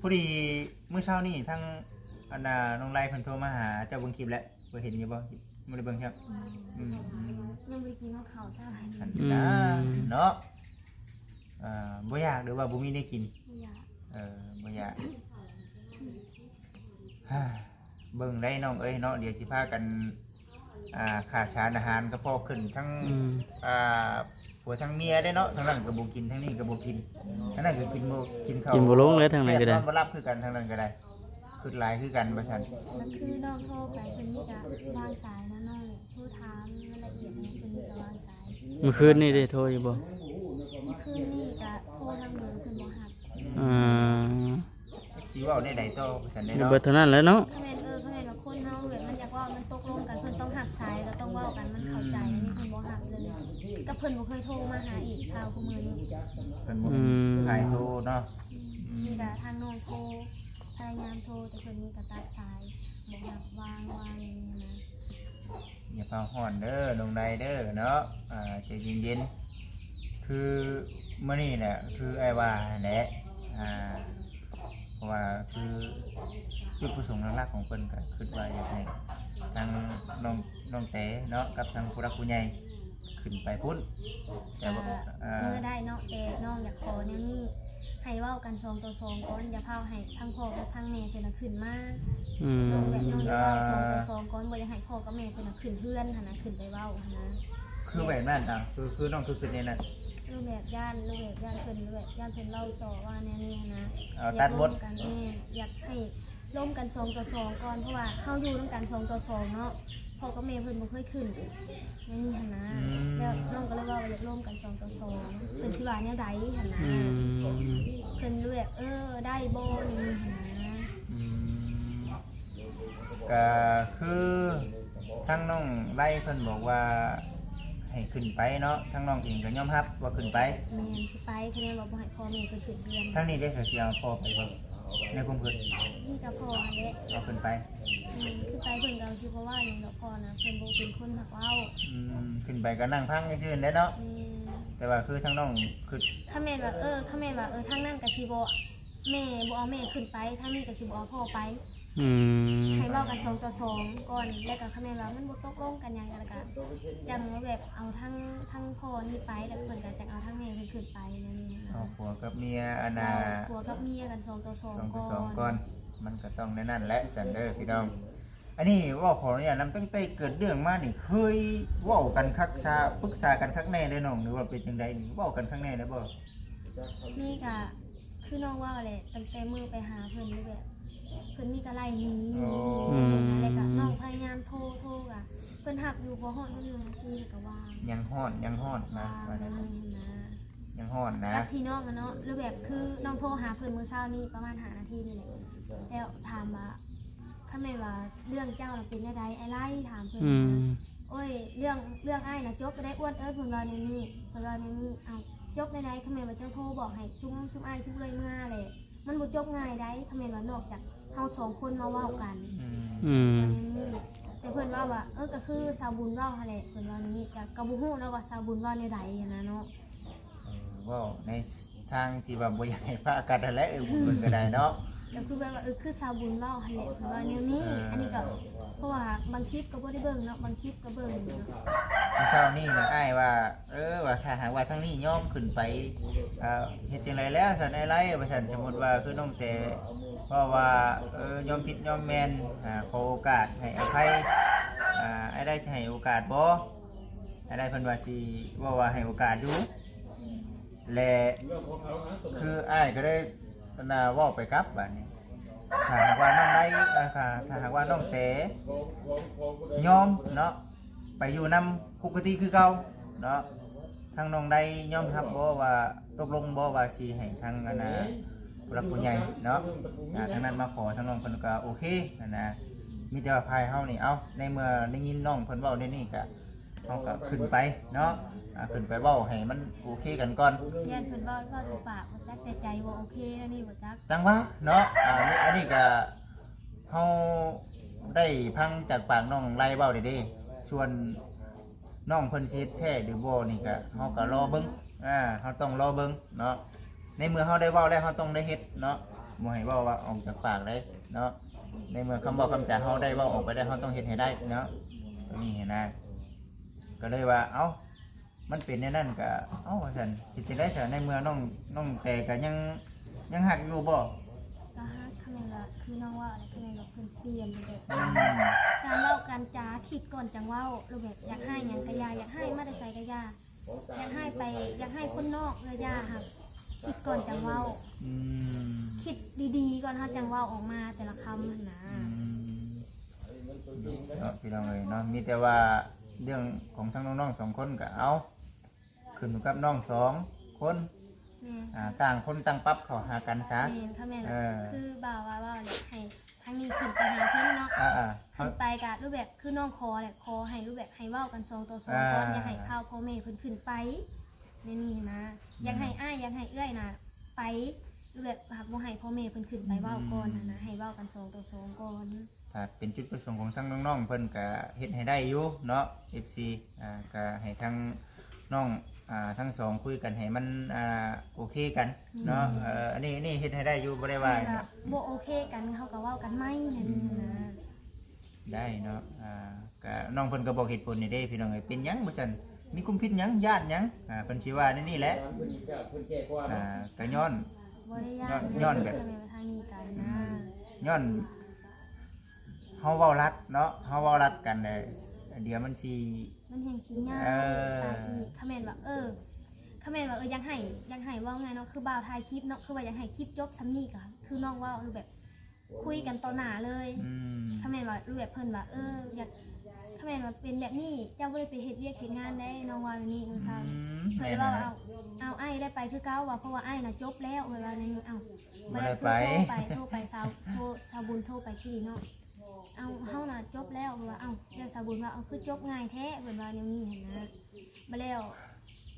ພໍດີມື້ເຊົ້ານີ້ທາງ ອັນນ່າ ນ້ອງໄລເພິ່ນໂທມາຫາເຈົ້າ ເບິ່ງຄລິບແລ້ວ ບໍ່ເຫັນຢູ່ບໍ່ ບໍ່ໄດ້ເບິ່ງຊ້ຳ ອືມ ອືມ ອືມ ຍັງບໍ່ໄດ້ກິນເຂົ້າເຊົ້າ ອືມ ເນາະ ເອີ ບໍ່ຢາກ ຫຼືວ່າບໍ່ມີແນວກິນ ບໍ່ຢາກ ເອີ ບໍ່ຢາກ ເບິ່ງໄດ໋ນ້ອງເອີຍເນາະ ດຽວຊິພາກັນ ອ່າ ຂາດສານອາຫານກໍພໍຂຶ້ນທັງ ອືມ ອ່າ ຜົວທັງເມຍເດ້ເນາະ, ທາງນັ້ນກໍບໍ່ກິນ ທາງນີ້ກໍບໍ່ກິນ, ທາງນັ້ນກໍກິນບໍ່ ກິນເຂົ້າ ກິນບໍ່ລົງເລີຍ ທາງນັ້ນກໍໄດ້ ແຊບນອນບໍ່ຫຼັບຄືກັນ ທາງນັ້ນກໍໄດ້ ຄຶດຫຼາຍຄືກັນວ່າຊັ້ນ. ກໍຄືນ້ອງໂທໄປ ເພິ່ນນີ້ກໍວາງສາຍນະນ້ອງ, ໂທຖາມລາຍລະອຽດນີ້ ເພິ່ນນີ້ກໍວາງສາຍ. ມື້ຄືນນີ້ເດ້ ໂທຢູ່ບໍ່? ມື້ຄືນນີ້ກໍໂທທາງເບີ ເພິ່ນບໍ່ຮັບ. ອືມ ຊິເວົ້າແນວໃດຕໍ່ຊັ້ນເດເນາະ? ເບິດເທົ່ານັ້ນແຫຼະເນາະ. ຄັນແມ່ນ ເອີ ຄັນແມ່ນວ່າຄົນເຮົາແບບມັນຢາກເວົ້າ ມັນຕົກລົງກັນ ເພິ່ນຕ້ອງຮັບສາຍ ກໍຕ້ອງເວົ້າກັນ ມັນເຂົ້າໃຈ. ອືມ ອັນນີ້ເພິ່ນບໍ່ຮັບເລີຍ ກໍເພິ່ນບໍ່ເຄີຍໂທມາຫາອີກ ຂ່າວຄູ່ມື້ນີ້ ເພິ່ນບໍ່ ອືມ ໃຜໂທເນາະ. ອືມ ອືມ ມີແຕ່ທາງນ້ອງໂທ ພະຍາຍາມໂທ ແຕ່ເພິ່ນມີແຕ່ຕັດສາຍ ບໍ່ຮັບ ວາງ ວາງຢ່າງນີ້ນະ. ຢ່າພາວຮ້ອນເດີນ້ອງໄດເດີເນາະ, ອ່າ ໃຈເຢັນໆ. ຄືມື້ນີ້ແຫຼະ ຄືອ້າຍວ່າຫັ້ນແຫຼະ, ອ່າ ເພາະວ່າຄືຈຸດປະສົງຫຼັກໆຂອງເພິ່ນກໍຄິດວ່າຢາກໃຫ້ທາງນ້ອງ ນ້ອງແຕເນາະ ກັບທາງຜູ້ຫຼັກຜູ້ໃຫຍ່ ຂຶ້ນໄປພຸ້ນ ແຕ່ວ່າ ກໍ ເອີ ເມື່ອໄດ້ເນາະ, ແຕ່ນ້ອງຢາກຂໍແນວນີ້ ໃຫ້ເວົ້າກັນສອງຕໍ່ສອງກ່ອນ, ຢ່າພາວໃຫ້ທັງພໍ່ກັບທັງແມ່ເພິ່ນນະຂຶ້ນມາ. ອືມ ນ້ອງແບບນ້ອງຢາກເວົ້າສອງຕໍ່ສອງກ່ອນ, ບໍ່ຢາກໃຫ້ພໍ່ກັບແມ່ເພິ່ນນະຂຶ້ນເຮືອນຫັ້ນນະ, ຂຶ້ນໄປເວົ້າຫັ້ນນະ. ຄືແບບນັ້ນນະ ຄື ຄືນ້ອງຄືຄິດແນວນັ້ນ? ເອີ ແບບຢ້ານ ແບບຢ້ານເພິ່ນ ແບບຢ້ານເພິ່ນເວົ້າສໍ້ວ່າແນວນີ້ຫັ້ນນະ. ເອົາ ຢາກລົມກັນ ຕັດບົດ ແມ່ນ ຢາກໃຫ້ ລົມກັນສອງຕໍ່ສອງກ່ອນ, ເພາະວ່າເຮົາຢູ່ນຳກັນສອງຕໍ່ສອງເນາະ, ພໍ່ກັບແມ່ເພິ່ນບໍ່ເຄີຍຂຶ້ນແນວນີ້ຫັ້ນນະ. ອືມ ແລ້ວນ້ອງກໍເລີຍເວົ້າວ່າຢາກລົມກັນສອງຕໍ່ສອງ ເພິ່ນຊິວ່າແນວໃດຫັ້ນນະ. ອືມ ເພິ່ນແບບ ເອີ ໄດ້ບໍ່ ແນວນີ້ຫັ້ນນະ. ອືມ ກໍຄືທາງນ້ອງໄລເພິ່ນບອກວ່າໃຫ້ຂຶ້ນໄປເນາະ, ທາງນ້ອງເອງກໍຍອມຮັບວ່າຂຶ້ນໄປ. ແມ່ນ ຊິໄປ ຄະແນນວ່າບໍ່ໃຫ້ພໍ່ແມ່ເພິ່ນຂຶ້ນເຮືອນ. ທາງນີ້ເດ້ ສະ ຊິເອົາພໍ່ໄປບໍ່? ໃນຄວາມຄິດ ມີແຕ່ພໍ່ຫັ້ນແຫຼະ ເອົາຂຶ້ນໄປ. ແມ່ນ ຂຶ້ນໄປເພິ່ນກໍຊິບໍ່ວ່າຫຍັງດອກ, ພໍ່ນະເພິ່ນບໍ່ເປັນຄົນມັກເວົ້າ. ອືມ ຂຶ້ນໄປກໍນັ່ງຟັງຊື່ໆແຫຼະເນາະ. ແມ່ນ ແຕ່ວ່າຄືທາງນ້ອງຄິດ ຄັນແມ່ນວ່າ ເອີ ຄັນແມ່ນວ່າ ເອີ ທາງນັ້ນກໍຊິບໍ່ ແມ່ບໍ່ເອົາແມ່ຂຶ້ນໄປ, ທາງນີ້ກໍຊິບໍ່ເອົາພໍ່ໄປ. ອືມ ໃຫ້ເວົ້າກັນສອງຕໍ່ສອງກ່ອນ, ແລ້ວກໍຄັນແມ່ນວ່າມັນບໍ່ຕົກລົງກັນຫຍັງ ແລ້ວກໍຈັ່ງແບບເອົາທັງ ທັງພໍ່ນີ້ໄປ ແລ້ວເພິ່ນກໍຈັ່ງເອົາທັງແມ່ເພິ່ນຂຶ້ນໄປແນວນີ້. ເອົາຜົວກັບເມຍ ອັນນ່າ ເອົາຜົວກັບເມຍກັນສອງຕໍ່ສອງ ສອງຕໍ່ສອງກ່ອນ ກ່ອນ ມັນກໍຕ້ອງແນວນັ້ນແຫຼະຊັ້ນເດີພີ່ນ້ອງ. ອັນນີ້ເວົ້າຂໍອະນຸຍາດນຳ, ຕັ້ງແຕ່ເກີດເລື່ອງມານີ້ ເຄີຍເວົ້າກັນຄັກສາ ປຶກສາກັນຄັກແນ່ເດ້ນ້ອງ ຫຼືວ່າເປັນຈັ່ງໃດນີ້? ເວົ້າກັນຄັກແນ່ໄດ້ບໍ່? ມີກະ ຄືນ້ອງເວົ້າແຫຼະ ຕັ້ງແຕ່ມື້ໄປຫາເພິ່ນ ຫຼືແບບເພິ່ນມີກະໄລ່ໜີ ໂອ້ ໜີ ໜີ ແລ້ວກະ ອືມ ນ້ອງພະຍາຍາມໂທ ໂທກະເພິ່ນຮັບຢູ່ ບໍ່ຮອດໜຶ່ງນາທີກະວ່າງ ຍັງຮອດ ຍັງຮອດນະ ວ່າງ ວ່າແນວນັ້ນນະ ຍັງຮອດນະ ກັບທີ່ນ້ອງນະເນາະ ຫຼືແບບຄືນ້ອງໂທຫາເພິ່ນມື້ເຊົ້ານີ້ປະມານຫ້ານາທີນີ້ແຫຼະ ແລ້ວຖາມວ່າ ຄັນແມ່ນວ່າເລື່ອງເຈົ້ານະເປັນແນວໃດ ອ້າຍໄລ່ ຖາມເພິ່ນ ອືມ ໂອ້ຍ ເລື່ອງ ເລື່ອງອ້າຍນະຈົບໄປໄດ້ອ້ວນເອີຍ ເພິ່ນວ່າແນວນີ້ ເພິ່ນວ່າແນວນີ້ ເອົ້າ ຈົບແນວໃດ ຄັນແມ່ນວ່າເຈົ້າໂທບອກໃຫ້ຊຸມ ຊຸມອ້າຍຊຸມເອື້ອຍເມືອແຫຼະ ມັນບໍ່ຈົບງ່າຍໃດ ຄັນແມ່ນວ່ານອກຈາກເຮົາສອງຄົນມາເວົ້າກັນ ອືມ ອືມ ວ່າແນວນີ້ ແຕ່ເພິ່ນເວົ້າວ່າ ເອີ ກໍຄືສາວບຸນເວົ້າຫັ້ນແຫຼະ ເພິ່ນວ່າແນວນີ້ ກໍ ກໍບໍ່ຮູ້ເນາະວ່າສາວບຸນເວົ້າແນວໃດຫັ້ນນະເນາະ. ເອີ ເວົ້າໃນທາງທີ່ວ່າບໍ່ຢາກໃຫ້ປະກັນຫັ້ນແຫຼະ ເອີ ເບິ່ງກໍໄດ້ເນາະ ກໍຄືແບບວ່າ ເອີ ຄືສາວບຸນເວົ້າຫັ້ນແຫຼະ ເພິ່ນວ່າແນວນີ້ ເອີ ອັນນີ້ກໍ ເພາະວ່າບາງຄລິບກໍບໍ່ໄດ້ເບິ່ງເນາະ ບາງຄລິບກໍເບິ່ງຢູ່ເນາະ ມື້ເຊົ້ານີ້ນະ ອ້າຍວ່າ ເອີ ວ່າຖ້າຫາກວ່າທາງນີ້ຍອມຂຶ້ນໄປ ເອີ ເຮັດຈັ່ງໃດແລ້ວຊັ້ນ ອ້າຍໄລ່ ວ່າຊັ້ນ ສົມມຸດວ່າຄືນ້ອງແຕເວົ້າວ່າ ເອີ ຍອມຜິດຍອມແມ່ນ ອາ ຂໍໂອກາດ ໃຫ້ອະໄພ ອາ ອ້າຍໄລ່ຊິໃຫ້ໂອກາດບໍ່? ອ້າຍໄລ່ເພິ່ນວ່າຊິເວົ້າວ່າໃຫ້ໂອກາດຢູ່ ແລະ ຄືອ້າຍກໍໄດ້ ອັນນ່າ ເວົ້າໄປກັບບາດນີ້ ຖ້າຫາກວ່ານ້ອງໄດ້ ເອີ ຖ້າ ຖ້າຫາກວ່ານ້ອງແຕຍອມເນາະ ໄປຢູ່ນຳປົກກະຕິຄືເກົ່າເນາະ ທາງນ້ອງໄດ້ຍອມຮັບບໍ່ວ່າ ຕົກລົງບໍ່ວ່າຊິໃຫ້ທາງ ອັນນ່າ ຜູ້ຫຼັກຜູ້ໃຫຍ່ເນາະ ອາ ທາງນັ້ນມາຂໍ ທາງນ້ອງເພິ່ນກໍໂອເຄ ອັນນ່າ ມີແຕ່ວ່າຝ່າຍເຮົານີ້ ເອົ້າ ໃນເມື່ອໄດ້ຍິນນ້ອງເພິ່ນເວົ້າແນວນີ້ກໍ ເຮົາກໍຂຶ້ນໄປເນາະ ອາ ຂຶ້ນໄປເວົ້າໃຫ້ມັນໂອເຄກັນກ່ອນ ຢ້ານເພິ່ນເວົ້າ ເວົ້າແຕ່ປາກບໍ່ຈັກ ແຕ່ໃຈບໍ່ໂອເຄແນວນີ້ບໍ່ຈັກ ຈັ່ງວ່າເນາະ ອາ ອັນນີ້ກໍເຮົາໄດ້ຟັງຈາກປາກນ້ອງໄລ່ເວົ້າເດ້ ສ່ວນນ້ອງເພິ່ນຊິເຮັດແທ້ຫຼືບໍ່ນີ້ກໍ ເຮົາກໍລໍເບິ່ງ ອາ ເຮົາຕ້ອງລໍເບິ່ງເນາະ ໃນເມື່ອເຮົາໄດ້ເວົ້າແລ້ວ ເຮົາຕ້ອງໄດ້ເຮັດເນາະ ບໍ່ໃຫ້ເວົ້າວ່າອອກຈາກປາກເດ້ເນາະ ໃນເມື່ອຄຳເວົ້າຄຳຈາເຮົາໄດ້ເວົ້າອອກໄປແລ້ວ ເຮົາຕ້ອງເຮັດໃຫ້ໄດ້ເນາະ ຕົວນີ້ຫັ້ນນະ ກໍເລີຍວ່າ ເອົ້າ ມັນເປັນແນວນັ້ນກໍ ເອົ້າ ວ່າຊັ້ນ ເຮັດຈັ່ງໃດຊະ ໃນເມື່ອນ້ອງ ນ້ອງແຕກໍຍັງ ຍັງຮັກຢູ່ບໍ່? ກໍຮັກ ແມ່ນວ່າຄືນ້ອງເວົ້າແຫຼະ ຄືແມ່ນວ່າເພິ່ນປ່ຽນໄປແບບ ອືມ ການເວົ້າການຈາ ຄິດກ່ອນຈັ່ງເວົ້າ ຫຼືແບບຢາກຮ້າຍຫຍັງກະຢ່າ ຢາກຮ້າຍມາແຕ່ໃສກະຢ່າ ຢາກຮ້າຍໄປ ຢາກຮ້າຍຄົນນອກກະຢ່າ ຫາ ຄິດກ່ອນຈັ່ງເວົ້າ ອືມ ຄິດດີໆກ່ອນເຮົາຈັ່ງເວົ້າອອກມາແຕ່ລະຄຳຫັ້ນນະ ອືມ ເນາະ ພີ່ນ້ອງເອີຍເນາະ ມີແຕ່ວ່າເລື່ອງຂອງທັງນ້ອງໆສອງຄົນກະເອົາ ຂຶ້ນຢູ່ກັບນ້ອງສອງຄົນ ແມ່ນ ອ່າ ຕ່າງຄົນຕ່າງປັບເຂົ້າຫາກັນຊະ ແມ່ນ ຄັນແມ່ນ ເອີ ຄືບ່າວວ່າເວົ້າແຫຼະ ໃຫ້ທາງນີ້ຂຶ້ນໄປຫາເພິ່ນເນາະ ອ່າໆ ຂຶ້ນໄປກະຮູບແບບຄືນ້ອງຂໍແຫຼະ ຂໍໃຫ້ຮູບແບບໃຫ້ເວົ້າກັນສອງຕໍ່ສອງກ່ອນ ອ່າ ຢ່າໃຫ້ພາພໍ່ແມ່ເພິ່ນຂຶ້ນໄປ ແນວນີ້ນະ ອືມ ຢາກໃຫ້ອ້າຍ ຢາກໃຫ້ເອື້ອຍນະໄປ ຫຼືແບບຫາກບໍ່ໃຫ້ພໍ່ແມ່ເພິ່ນຂຶ້ນໄປເວົ້າກ່ອນຫັ້ນນະ ອືມ ໃຫ້ເວົ້າກັນສອງຕໍ່ສອງກ່ອນ ຖ້າເປັນຈຸດປະສົງຂອງທາງນ້ອງໆເພິ່ນກະເຮັດໃຫ້ໄດ້ຢູ່ເນາະ ເອັຟຊີ ອ່າ ກະໃຫ້ທາງນ້ອງ ອ່າ ທັງສອງຄຸຍກັນໃຫ້ມັນ ອ່າ ໂອເຄກັນເນາະ ອືມ ເອີ ອັນນີ້ ອັນນີ້ເຮັດໃຫ້ໄດ້ຢູ່ ບໍ່ໄດ້ວ່າ ແມ່ນວ່າບໍ່ໂອເຄກັນ ເຮົາກະເວົ້າກັນໃໝ່ ອືມ ນັ້ນນະ ໄດ້ເນາະ ອ່າ ກະນ້ອງເພິ່ນກະບອກເຫດຜົນນີ້ເດ້ພີ່ນ້ອງເອີຍ ເປັນຫຍັງບໍ່ຊັ້ນ ມີຄວາມຜິດຫຍັງ ຢ້ານຫຍັງ ອ່າ ເພິ່ນຊິວ່າແນວນີ້ແຫຼະ ອ່າ ກະຍ້ອນ ບໍ່ໄດ້ຢ້ານ ຍ້ອນ ຍ້ອນແບບ ທາງນີ້ກັນນະ ອືມ ຍ້ອນເຮົາເວົ້າລັດເນາະ ເຮົາເວົ້າລັດກັນແຫຼະ ດຽວມັນຊິ ມັນແຮ່ງຊິຍາວ ເອີ ໄປອີກ ຄັນແມ່ນວ່າ ເອີ ຄັນແມ່ນວ່າ ເອີ ຢາກໃຫ້ ຢາກໃຫ້ເວົ້າງ່າຍເນາະ ຄືບ່າວຖ່າຍຄລິບເນາະ ຄືວ່າຢາກໃຫ້ຄລິບຈົບສ່ຳນີ້ກະ ຄືນ້ອງເວົ້າ ແບບ ຄຸຍກັນຕໍ່ໜ້າເລີຍ ອືມ ຄັນແມ່ນວ່າ ແບບເພິ່ນວ່າ ເອີ ຢາກ ຄັນແມ່ນວ່າເປັນແບບນີ້ ເຈົ້າບໍ່ໄດ້ໄປເຮັດວຽກເຮັດງານໃດ໋ ນ້ອງວ່າແນວນີ້ ອືມ ເພິ່ນເລີຍວ່າ ອືມ ເອົາ ເອົາ ອ້າຍໄດ້ໄປຄືເກົ່າວ່າ ເພາະວ່າອ້າຍນະຈົບແລ້ວ ເພິ່ນວ່າແນວນີ້ ເອົ້າ ບໍ່ໄດ້ໄປ ໂທໄປ ໂທໄປ ສາວ ໂທ ສາວບຸນໂທໄປທີ່ເນາະ ເອົາ ເຮົານະຈົບແລ້ວ ເພິ່ນວ່າ ເອົ້າ ແລ້ວສາວບຸນວ່າ ເອົາ ຄືຈົບງ່າຍແທ້ ເພິ່ນວ່າແນວນີ້ຫັ້ນນະ ບາດແລ້ວ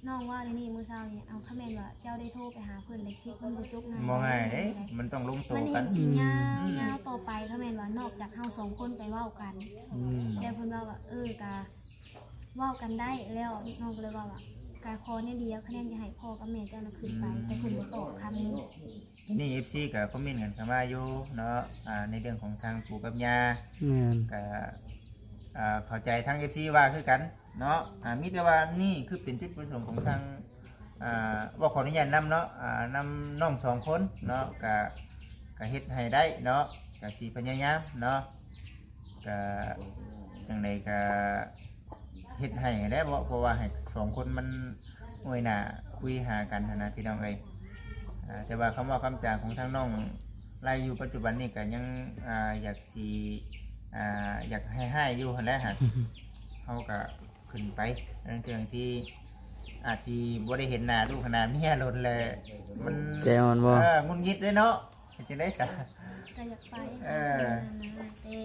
ນ້ອງເວົ້າແນວນີ້ມື້ເຊົ້ານີ້ ເອົາ ຄັນແມ່ນວ່າເຈົ້າໄດ້ໂທໄປຫາເພິ່ນ ແລ້ວຄລິບມັນບໍ່ຈົບງ່າຍ ບໍ່ງ່າຍເດ້ ມັນຕ້ອງລົງໂຕກັນ ມັນແຮ່ງຊິຍາວ ອືມ ຍາວຕໍ່ໄປ ຄັນແມ່ນວ່ານອກຈາກເຮົາສອງຄົນໄປເວົ້າກັນ ອືມ ແລ້ວເພິ່ນເວົ້າວ່າ ເອີ ກະເວົ້າກັນໄດ້ ແລ້ວນ້ອງກະເລີຍເວົ້າວ່າ ກະຂໍແນວດຽວ ຄັນແມ່ນຢາກໃຫ້ພໍ່ກັບແມ່ເຈົ້ານະຂຶ້ນໄປ ອືມ ແຕ່ເພິ່ນບໍ່ຕອບຄຳນີ້ ນີ້ ເອັຟຊີ ກະຄອມເມັນກັນເຂົ້າມາຢູ່ເນາະ ອ່າ ໃນເລື່ອງຂອງທາງປູ່ກັບຍ່າ ແມ່ນ ກະ ອ່າ ເຂົ້າໃຈທາງ ເອັຟຊີ ວ່າຄືກັນເນາະ ອ່າ ມີແຕ່ວ່ານີ້ຄືເປັນຈຸດປະສົງຂອງທາງ ອ່າ ເວົ້າຂໍອະນຸຍາດນຳເນາະ ອ່າ ນຳນ້ອງສອງຄົນເນາະ ກະ ກະເຮັດໃຫ້ໄດ້ເນາະ ກະຊິພະຍາຍາມເນາະ ກະຈັ່ງໃດກະເຮັດໃຫ້ແຫຼະ ເພາະ ເພາະວ່າໃຫ້ສອງຄົນມັນ ໂອ້ຍ ໜ້າຄຸຍຫາກັນຫັ້ນນະ ພີ່ນ້ອງເອີຍ ອ່າ ແຕ່ວ່າຄຳເວົ້າຄຳຈາຂອງທາງນ້ອງໄລຢູ່ປັດຈຸບັນນີ້ກະຍັງ ອ່າ ຢາກ ຊິ ອ່າ ຢາກໃຫ້ຮ້າຍຢູ່ຫັ້ນແຫຼະ ຫາກເຮົາກະຂຶ້ນໄປ ລາງເທື່ອທີ່ອາດຊິບໍ່ໄດ້ເຫັນໜ້າລູກໜ້າເມຍດົນແລ້ວ ມັນ ໃຈອ່ອນບໍ່? ເອີ ຫງຸດຫງິດເດ້ເນາະ ເຮັດຈັ່ງໃດຊະ? ກະຢາກໄປ ເອີ ແຕ່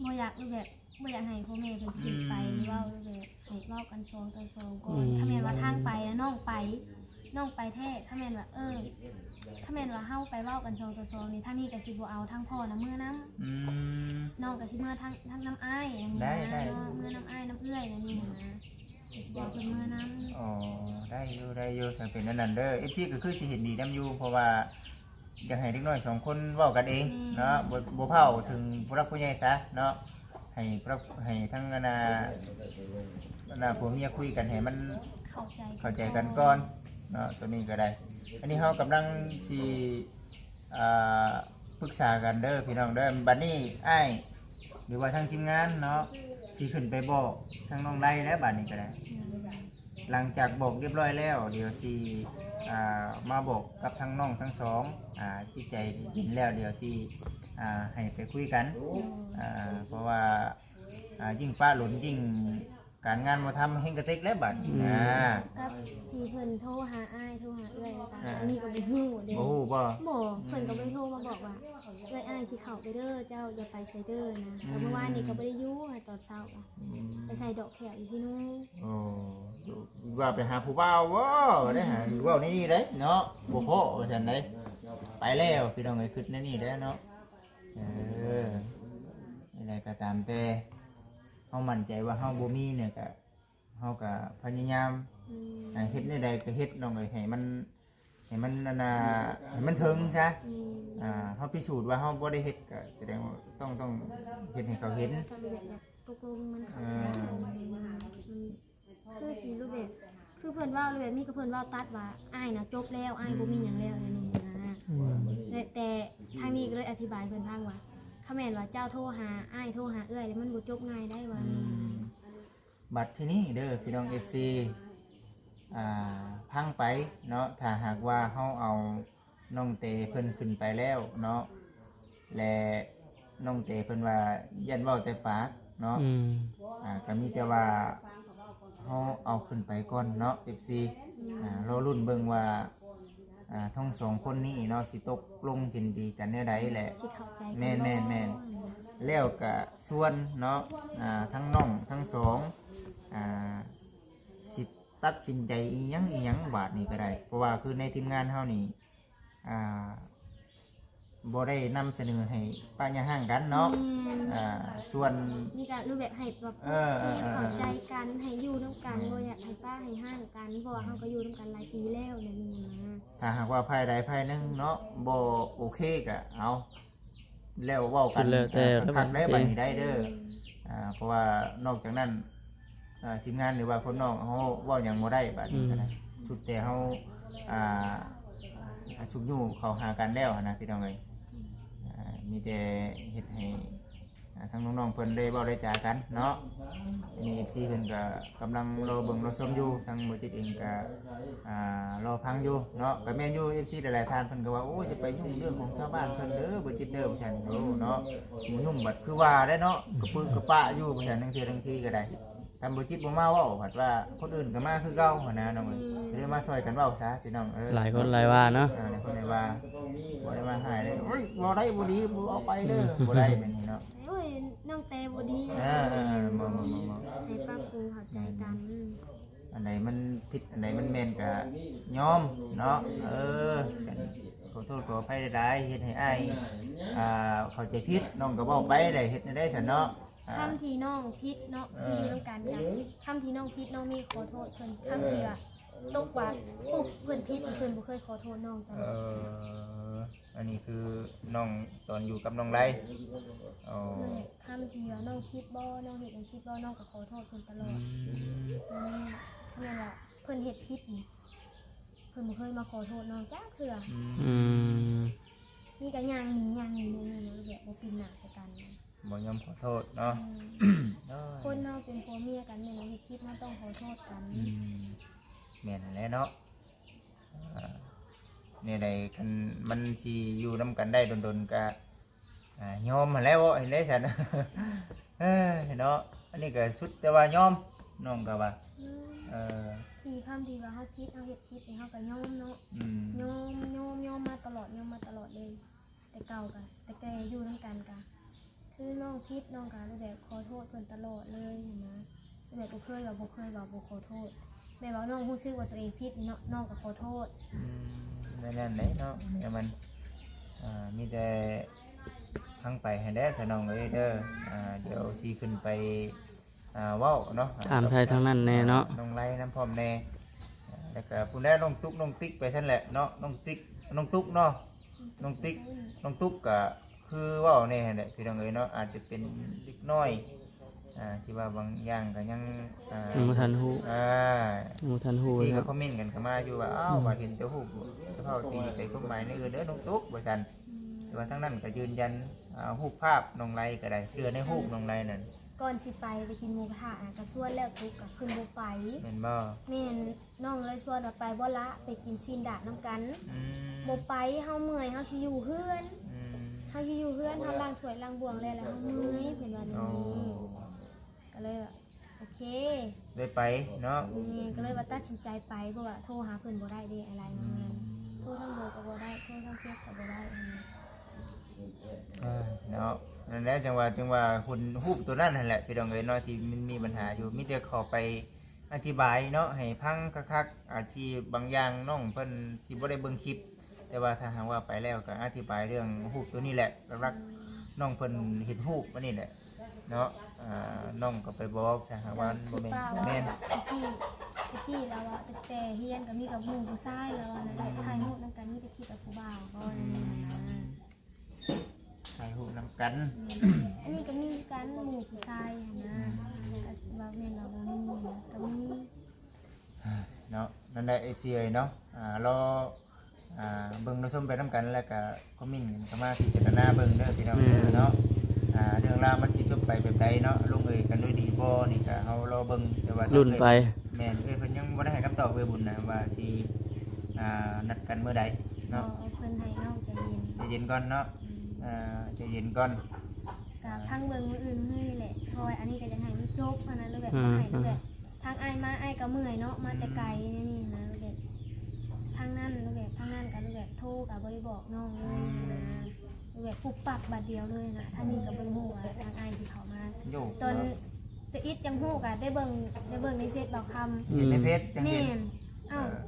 ບໍ່ຢາກ ແບບ ບໍ່ຢາກໃຫ້ພໍ່ແມ່ເພິ່ນຂຶ້ນໄປ ອືມ ເວົ້າ ແບບ ໃຫ້ເວົ້າກັນສອງຕໍ່ສອງກ່ອນ ອືມ ຖ້າແມ່ນວ່າທາງໄປນະ ນ້ອງໄປ ນ້ອງໄປແທ້ ຖ້າແມ່ນວ່າ ເອີ ຖ້າແມ່ນວ່າເຮົາໄປເວົ້າກັນສອງຕໍ່ສອງນີ້ ທາງນີ້ກະຊິບໍ່ເອົາທາງພໍ່ນະເມືອນຳ ອືມ ນ້ອງກະຊິເມືອທາງ ທາງນຳອ້າຍ ໄດ້ ໄດ້ ເນາະ ເມືອນຳອ້າຍນຳເອື້ອຍແນວນີ້ຫັ້ນນະ ກະຊິບອກເພິ່ນເມືອນຳ ອໍ ໄດ້ຢູ່ ໄດ້ຢູ່ ຄັນເປັນແນວນັ້ນເດີ ເອັຟຊີ ກະຄືຊິເຫັນດີນຳຢູ່ ເພາະວ່າ ຢາກໃຫ້ເດັກນ້ອຍສອງຄົນເວົ້າກັນເອງ ແມ່ນ ເນາະ ບໍ່ ບໍ່ເວົ້າເຖິງຜູ້ຫຼັກຜູ້ໃຫຍ່ຊະເນາະ ໃຫ້ຜູ້ຫຼັກ ໃຫ້ທັງອັນນ່າ ອັນນ່າ ຜົວເມຍຄຸຍກັນໃຫ້ມັນເຂົ້າໃຈ ເຂົ້າໃຈກັນກ່ອນເນາະ ໂຕນີ້ກະໄດ້ ອັນນີ້ເຮົາກຳລັງຊິ ອ່າ ປຶກສາກັນເດີພີ່ນ້ອງເດີ ບາດນີ້ອ້າຍ ຫຼືວ່າທາງທີມງານເນາະ ຊິຂຶ້ນໄປບອກທາງນ້ອງໄລແລ້ວ ບາດນີ້ກະໄດ້ ອືມ ຫຼັງຈາກບອກຮຽບຮ້ອຍແລ້ວ ດຽວຊິ ອ່າ ມາບອກກັບທັງນ້ອງທັງສອງ ອ່າ ຈິດໃຈເຢັນແລ້ວ ດຽວຊິ ອ່າ ໃຫ້ໄປຄຸຍກັນ ໂດຍ ອ່າ ເພາະວ່າ ອ່າ ຍິ່ງປະຫຼົນ ຍິ່ງການງານບໍ່ທຳ ແຮ່ງກະເຕັກແລ້ວບາດນີ້ ອືມ ນະ ກັບທີ່ເພິ່ນໂທຫາອ້າຍ ໂທຫາເອື້ອຍ ແລ້ວກະ ອ່າ ອັນນີ້ກະບໍ່ຮູ້ເດ້ ບໍ່ຮູ້ບໍ່? ບໍ່ ອືມ ເພິ່ນກະບໍ່ໄດ້ໂທມາບອກວ່າ ເອື້ອຍອ້າຍຊິເຂົ້າໄປເດີ ເຈົ້າຢ່າໄປໃສເດີນະ ອືມ ແຕ່ມື້ວານນີ້ກະບໍ່ໄດ້ຢູ່ ໃຫ້ຕອນເຊົ້າ ອືມ ໄປໃສ່ດອກແຂ້ວຢູ່ທີ່ນູ່ ໂອ້ ວ່າໄປຫາຜູ້ບ່າວບໍ່ ໄດ້ຫາ ເວົ້າໃນນີ້ເດ້ເນາະ ບໍ່ພໍ້ວ່າຊັ້ນເດ້ ໄປແລ້ວພີ່ນ້ອງເອີຍ ຄຶດໃນນີ້ແຫຼະເນາະ ເອີ ຈັ່ງໃດກະຕາມແຕ່ ເຮົາໝັ້ນໃຈວ່າເຮົາບໍ່ມີນີ້ກະ ເຮົາກະພະຍາຍາມ ອືມ ໃຫ້ເຮັດແນວໃດກະເຮັດນ້ອງເອີຍ ໃຫ້ມັນ ໃຫ້ມັນອັນນ່າ ໃຫ້ມັນເຖິງຊະ ອືມ ອ່າ ເຮົາພິສູດວ່າເຮົາບໍ່ໄດ້ເຮັດ ກະສະແດງວ່າຕ້ອງ ຕ້ອງເຮັດໃຫ້ເຂົາເຫັນ ຕົກລົງມັນເຂົ້າໃຈ ອ່າ ອືມ ຄືຊິຮູ້ແບບ ຄືເພິ່ນເວົ້າແບບນີ້ ກະເພິ່ນເວົ້າຕັດວ່າ ອ້າຍນະຈົບແລ້ວ ອ້າຍບໍ່ມີຫຍັງແລ້ວ ອືມ ແນວນີ້ນະ ອືມ ແຕ່ ແຕ່ ທາງນີ້ກໍເລີຍອະທິບາຍເພິ່ນຟັງວ່າ ຄັນແມ່ນວ່າເຈົ້າໂທຫາອ້າຍ ໂທຫາເອື້ອຍ ແລ້ວມັນບໍ່ຈົບງ່າຍໄດ໋ວ່າ. ອືມ ບັດທີນີ້ເດີພີ່ນ້ອງເອັຟຊີ ອ່າ ຟັງໄປເນາະ ຖ້າຫາກວ່າເຮົາເອົານ້ອງເຕເພິ່ນຂຶ້ນໄປແລ້ວເນາະ ແລະ ນ້ອງເຕເພິ່ນວ່າຢ້ານເວົ້າແຕ່ປາກເນາະ ອືມ ອ່າ ກໍມີແຕ່ວ່າເຮົາເອົາຂຶ້ນໄປກ່ອນເນາະ ເອັຟຊີ ອ່າ ລໍລຸ້ນເບິ່ງວ່າ ອ່າ ທັງສອງຄົນນີ້ເນາະ ຊິຕົກລົງເຫັນດີກັນແນວໃດແຫຼະ ຊິເຂົ້າໃຈກັນ ແມ່ນໆໆ ແລ້ວກະຊວນເນາະ ອ່າ ທັງນ້ອງທັງສອງ ອ່າ ຊິຕັດສິນໃຈອີ່ຫຍັງອີ່ຫຍັງບາດນີ້ກໍໄດ້ ເພາະວ່າຄືໃນທີມງານເຮົານີ້ ອ່າ ບໍ່ໄດ້ນຳສະເໜີໃຫ້ປະຢ່າຮ້າງກັນເນາະ ແມ່ນ ອ່າ ສ່ວນນີ້ກໍຮູ້ແບບໃຫ້ແບບ ເອີ ເອີ ເອີ ເຂົ້າໃຈກັນ ໃຫ້ຢູ່ນຳກັນ ແມ່ນ ບໍ່ຢາກໃຫ້ປະໃຫ້ຮ້າງກັນ ເພາະວ່າເຮົາກໍຢູ່ນຳກັນຫຼາຍປີແລ້ວແນວນີ້ນະ ຖ້າຫາກວ່າຝ່າຍໃດຝ່າຍໜຶ່ງເນາະ ບໍ່ໂອເຄກໍເອົາ ແລ້ວເວົ້າກັນ ສຸດແລ້ວແຕ່ ເອີ ຄັກໆ ແລ້ວ ແລ້ວບັດນີ້ໄດ້ເດີ ແມ່ນ ອ່າ ເພາະວ່ານອກຈາກນັ້ນ ອ່າ ທີມງານ ຫຼືວ່າຄົນນອກເຮົາເວົ້າຫຍັງບໍ່ໄດ້ ບາດນີ້ກໍໄດ້ ອືມ ສຸດແຕ່ເຮົາ ອ່າ ຊຸກຍູ້ເຂົ້າຫາກັນແລ້ວຫັ້ນນະ ພີ່ນ້ອງເອີຍ ອ່າ ມີແຕ່ເຮັດໃຫ້ ອ່າ ທາງນ້ອງໆເພິ່ນໄດ້ເວົ້າໄດ້ຈາກັນເນາະ ອັນນີ້ເອັຟຊີເພິ່ນກໍກຳລັງລໍເບິ່ງລໍຊົມຢູ່ ທາງບໍ່ຈິດເອງກໍ ອ່າ ລໍຟັງຢູ່ເນາະ ກໍແມ່ນຢູ່ ເອັຟຊີຫຼາຍໆທ່ານເພິ່ນກໍວ່າ ໂອ້ຍ ຈະໄປຫຍຸ້ງເລື່ອງຂອງຊາວບ້ານເພິ່ນເດີ ບໍ່ຈິດເດີ ວ່າຊັ້ນ ໂອ້ ເນາະ ໝູຫຍຸ້ງບັດຄືວ່າໄດ໋ເນາະ ກະປຶກະປະຢູ່ ວ່າຊັ້ນ ລາງເທື່ອລາງທີກໍໄດ້ ຄັນບໍ່ຈິດບໍ່ມາເວົ້າ ພັດວ່າຄົນອື່ນກໍມາຄືເກົ່າຫັ້ນນະ ນ້ອງເອີຍ ອືມ ກໍເລີຍມາຊ່ອຍກັນເວົ້າຊະ ພີ່ນ້ອງເອີຍ ຫຼາຍຄົນຫຼາຍວ່າເນາະ ອ່າ ຫຼາຍຄົນຫຼາຍວ່າ ບໍ່ໄດ້ວ່າຮ້າຍເດ້ ໂອ້ຍ ເວົ້າໄດ້ບໍ່ດີ ບໍ່ເອົາໄປເດີ ອືມ ບໍ່ໄດ້ແບບນີ້ເນາະ ໂອ້ຍ ນ້ອງແຕບໍ່ດີ ເອີ ເອີ ເອີ ບໍ່ ບໍ່ ບໍ່ ໃຫ້ປັບປຸງເຂົ້າໃຈກັນ ອັນໃດມັນຜິດ ອັນໃດມັນແມ່ນກະຍອມເນາະ ເອີ ຂໍໂທດຂໍອະໄພຫຼາຍໆ ເຮັດໃຫ້ອ້າຍ ອ່າ ເຂົ້າໃຈຜິດ ນ້ອງກໍເວົ້າໄປ ໄດ້ເຮັດແນວໃດຊັ້ນເນາະ ອ່າ ຄຳທີ່ນ້ອງຜິດເນາະ ເອີ ທີ່ຢູ່ນຳກັນກະ ຄຳທີ່ນ້ອງຜິດ ນ້ອງມີຂໍໂທດເພິ່ນ ຄຳທີ່ວ່າຕົກວ່າ ປຸບ ເພິ່ນຜິດ ເພິ່ນບໍ່ເຄີຍຂໍໂທດນ້ອງຕະຫຼອດ ເອີ ອັນນີ້ຄືນ້ອງຕອນຢູ່ກັບນ້ອງໄລ ອໍ ນັ້ນແຫຼະ ຄຳທີ່ວ່ານ້ອງຜິດບໍ່ ນ້ອງເຮັດຫຍັງຜິດບໍ່ ນ້ອງກໍຂໍໂທດເພິ່ນຕະຫຼອດ ອືມ ແມ່ນ ແມ່ນວ່າເພິ່ນເຮັດຜິດນີ້ ເພິ່ນບໍ່ເຄີຍມາຂໍໂທດນ້ອງຈັກເທື່ອ ອືມ ອືມ ມີແຕ່ຍ່າງໜີ ຍ່າງໜີ ແບບບໍ່ປິ່ນໜ້າໃສ່ກັນ ບໍ່ຍອມຂໍໂທດເນາະ ອືມ ໂອ້ຍ ຄົນເຮົາເປັນຜົວເມຍກັນ ແມ່ນວ່າເຮັດຜິດເຮົາຕ້ອງຂໍໂທດກັນ ອືມ ແມ່ນຫັ້ນແຫຼະເນາະ ອ່າ ແນວໃດຄັນມັນຊິຢູ່ນຳກັນໄດ້ດົນໆ ກະ ອ່າ ຍອມຫັ້ນແຫຼະເນາະ ເຮັດໄດ້ຊັ້ນ ເອີ ເນາະ ອັນນີ້ກໍສຸດແຕ່ວ່າຍອມ ນ້ອງກໍວ່າ ຍອມ ເອີ ທີ່ຄຳທີ່ວ່າເຮົາຜິດ ເຮົາເຮັດຜິດນີ້ ເຮົາກໍຍອມເນາະ ອືມ ຍອມ ຍອມ ຍອມມາຕະຫຼອດ ຍອມມາຕະຫຼອດເລີຍ ແຕ່ເກົ່າກໍ ແຕ່ ແຕ່ຢູ່ນຳກັນກໍ ຄືນ້ອງຜິດ ນ້ອງກໍແບບຂໍໂທດເພິ່ນຕະຫຼອດເລີຍຫັ້ນນະ ແບບບໍ່ເຄີຍວ່າ ບໍ່ເຄີຍວ່າບໍ່ຂໍໂທດ ແບບວ່ານ້ອງຮູ້ສຶກວ່າຕົວເອງຜິດນີ້ເນາະ ນ້ອງກໍຂໍໂທດ ອືມ ແນວນັ້ນແຫຼະເນາະ ແນວມັນ ອ່າ ມີແຕ່ຟັງໄປຫັ້ນແຫຼະ ສະນ້ອງເອີຍເດີ ອ່າ ດຽວຊິຂຶ້ນໄປ ອ່າ ເວົ້າເນາະ ຖາມໄຖ່ທາງນັ້ນແດ່ເນາະ ນ້ອງໄລນຳພ້ອມແດ່ ແລ້ວກໍຜູ້ໃດ ນ້ອງຕຸກ ນ້ອງຕິກ ໄປຊັ້ນແຫຼະເນາະ ນ້ອງຕິກ ນ້ອງຕຸກເນາະ ນ້ອງຕິກ ນ້ອງຕຸກກໍຄືເວົ້າແດ່ຫັ້ນແຫຼະ ພີ່ນ້ອງເອີຍເນາະ ອາດຈະເປັນເດັກນ້ອຍ ອ່າ ທີ່ວ່າບາງຢ່າງກໍຍັງ ອ່າ ຍັງບໍ່ທັນຮູ້ ອ່າ ຍັງບໍ່ທັນຮູ້ເນາະ ທີ່ກໍຄອມເມັນກັນເຂົ້າມາຢູ່ວ່າ ອ້າວ ອືມ ວ່າເຫັນແຕ່ຮູບ ເຂົາຕີໄປຄວາມໝາຍໃນອື່ນເດີ ນ້ອງຕຸກ ວ່າຊັ້ນ ອືມ ແຕ່ວ່າທາງນັ້ນກໍຢືນຢັນ ອ່າ ຮູບພາບນ້ອງໄລກໍໄດ້ ເຊື່ອໃນຮູບນ້ອງໄລນັ້ນ ກ່ອນຊິໄປ ໄປກິນໝູກະທະນະ ກໍຊວນແລ້ວ ຕຸກກໍຂຶ້ນບໍ່ໄປ ແມ່ນບໍ່? ແມ່ນ ນ້ອງເລີຍຊວນວ່າ ໄປບໍ່ລະ ໄປກິນຊີ້ນດາດນຳກັນ ອືມ ບໍ່ໄປ ເຮົາເມື່ອຍ ເຮົາຊິຢູ່ເຮືອນ ອືມ ເຮົາຊິຢູ່ເຮືອນ ເຮົາລ້າງຖ້ວຍລ້າງບ່ວງແລ້ວ ແລ້ວເຮົາເມື່ອຍ ເພິ່ນວ່າແນວນີ້ ໂອ້ ກໍເລີຍວ່າ ໂອເຄ ໄດ້ໄປເນາະ ແມ່ນ ກໍເລີຍວ່າຕັດສິນໃຈໄປ ເພາະວ່າໂທຫາເພິ່ນບໍ່ໄດ້ເດ້ ອາໄລ ອືມ ໂທທາງເບີກໍບໍ່ໄດ້ ໂທທາງເຟສກໍບໍ່ໄດ້ ເອີ ເນາະ ນັ້ນແຫຼະ ຈັ່ງວ່າ ຈຶ່ງວ່າເຫັນຮູບໂຕນັ້ນຫັ້ນແຫຼະ ພີ່ນ້ອງເອີຍເນາະ ທີ່ມັນມີບັນຫາຢູ່ ມີແຕ່ເຂົ້າໄປອະທິບາຍເນາະ ໃຫ້ຟັງຄັກໆ ອາ ທີ່ບາງຢ່າງນ້ອງເພິ່ນຊິບໍ່ໄດ້ເບິ່ງຄລິບ ແຕ່ວ່າຖ້າຫາກວ່າໄປແລ້ວກໍອະທິບາຍເລື່ອງຮູບໂຕນີ້ແຫຼະ ຫຼັກໆ ອືມ ນ້ອງເພິ່ນເຫັນຮູບອັນນີ້ແຫຼະ ເນາະ ອ່າ ນ້ອງກໍໄປບອກ ຖ້າຫາກວ່າມັນບໍ່ແມ່ນ ແມ່ນ ຕະກີ້ ຕະກີ້ລາວວ່າ ແຕ່ຮຽນກໍມີແຕ່ໝູ່ຜູ້ຊາຍ ລາວວ່ານັ້ນແຫຼະ ອືມ ຖ່າຍຮູບນຳກັນ ມີແຕ່ຄິດແຕ່ຜູ້ບ່າວ ເວົ້າແນວນີ້ນະ ອືມ ຖ່າຍຮູບນຳກັນ ແມ່ນ ອັນນີ້ກໍມີຄືກັນ ໝູ່ຜູ້ຊາຍຫັ້ນນະ ອືມ ກໍວ່າແມ່ນວ່າບໍ່ມີ ກໍມີ ເນາະ ນັ້ນແຫຼະ ເອັຟຊີ ເອີຍເນາະ ອ່າ ລໍ ອ່າ ເບິ່ງ ຮັບຊົມໄປນຳກັນ ແລ້ວກະຄອມເມັນກັນເຂົ້າມາພິຈາລະນາເບິ່ງເດີພີ່ນ້ອງເດີເນາະ. ອ່າ ເລື່ອງລາວມັນຊິຈົບໄປແບບໃດເນາະ ລົງເອີຍກັນດ້ວຍດີບໍ່ນີ້ກະເຮົາລໍເບິ່ງ ແຕ່ວ່າ ລຸ້ນໄປ. ແມ່ນ ເອີຍເພິ່ນຍັງບໍ່ໄດ້ໃຫ້ຄຳຕອບເອີຍບຸນນະ ວ່າຊິ ອ່າ ນັດກັນມື້ໃດເນາະ. ເພິ່ນໃຫ້ເຮົາໃຈເຢັນ ໃຈເຢັນກ່ອນເນາະ. ອືມ ເອີ ໃຈເຢັນກ່ອນ ກະພັງເບິ່ງມື້ອື່ນມື້ນີ້ແຫຼະ ເພາະວ່າອັນນີ້ກະຢາກໃຫ້ມັນຈົບຫັ້ນນະ ຫຼືແບບ ອືມ ໃຫ້ ຫຼືແບບ ທາງອ້າຍມາ ອ້າຍກໍເມື່ອຍເນາະ ມາແຕ່ໄກ ອືມ ແນວນີ້ນະ ແບບທາງນັ້ນ ແບບທາງນັ້ນກໍແບບໂທກໍບໍ່ໄດ້ບອກນ້ອງເລີຍນະ ອືມ ແບບປຸບປັບບາດດຽວເລີຍນະ. ທາງນີ້ກໍບໍ່ຮູ້ວ່າທາງອ້າຍຊິເຂົ້າມາ ໂຍ ຕອນ ເນາະ ຈະອິດຈັ່ງຮູ້ກໍໄດ້ເບິ່ງ ໄດ້ເບິ່ງໃນເຟສບ່າວຄຳ ເຫັນໃນເຟສຈັ່ງເຫັນ. ແມ່ນ ເອົ້າ ເອີ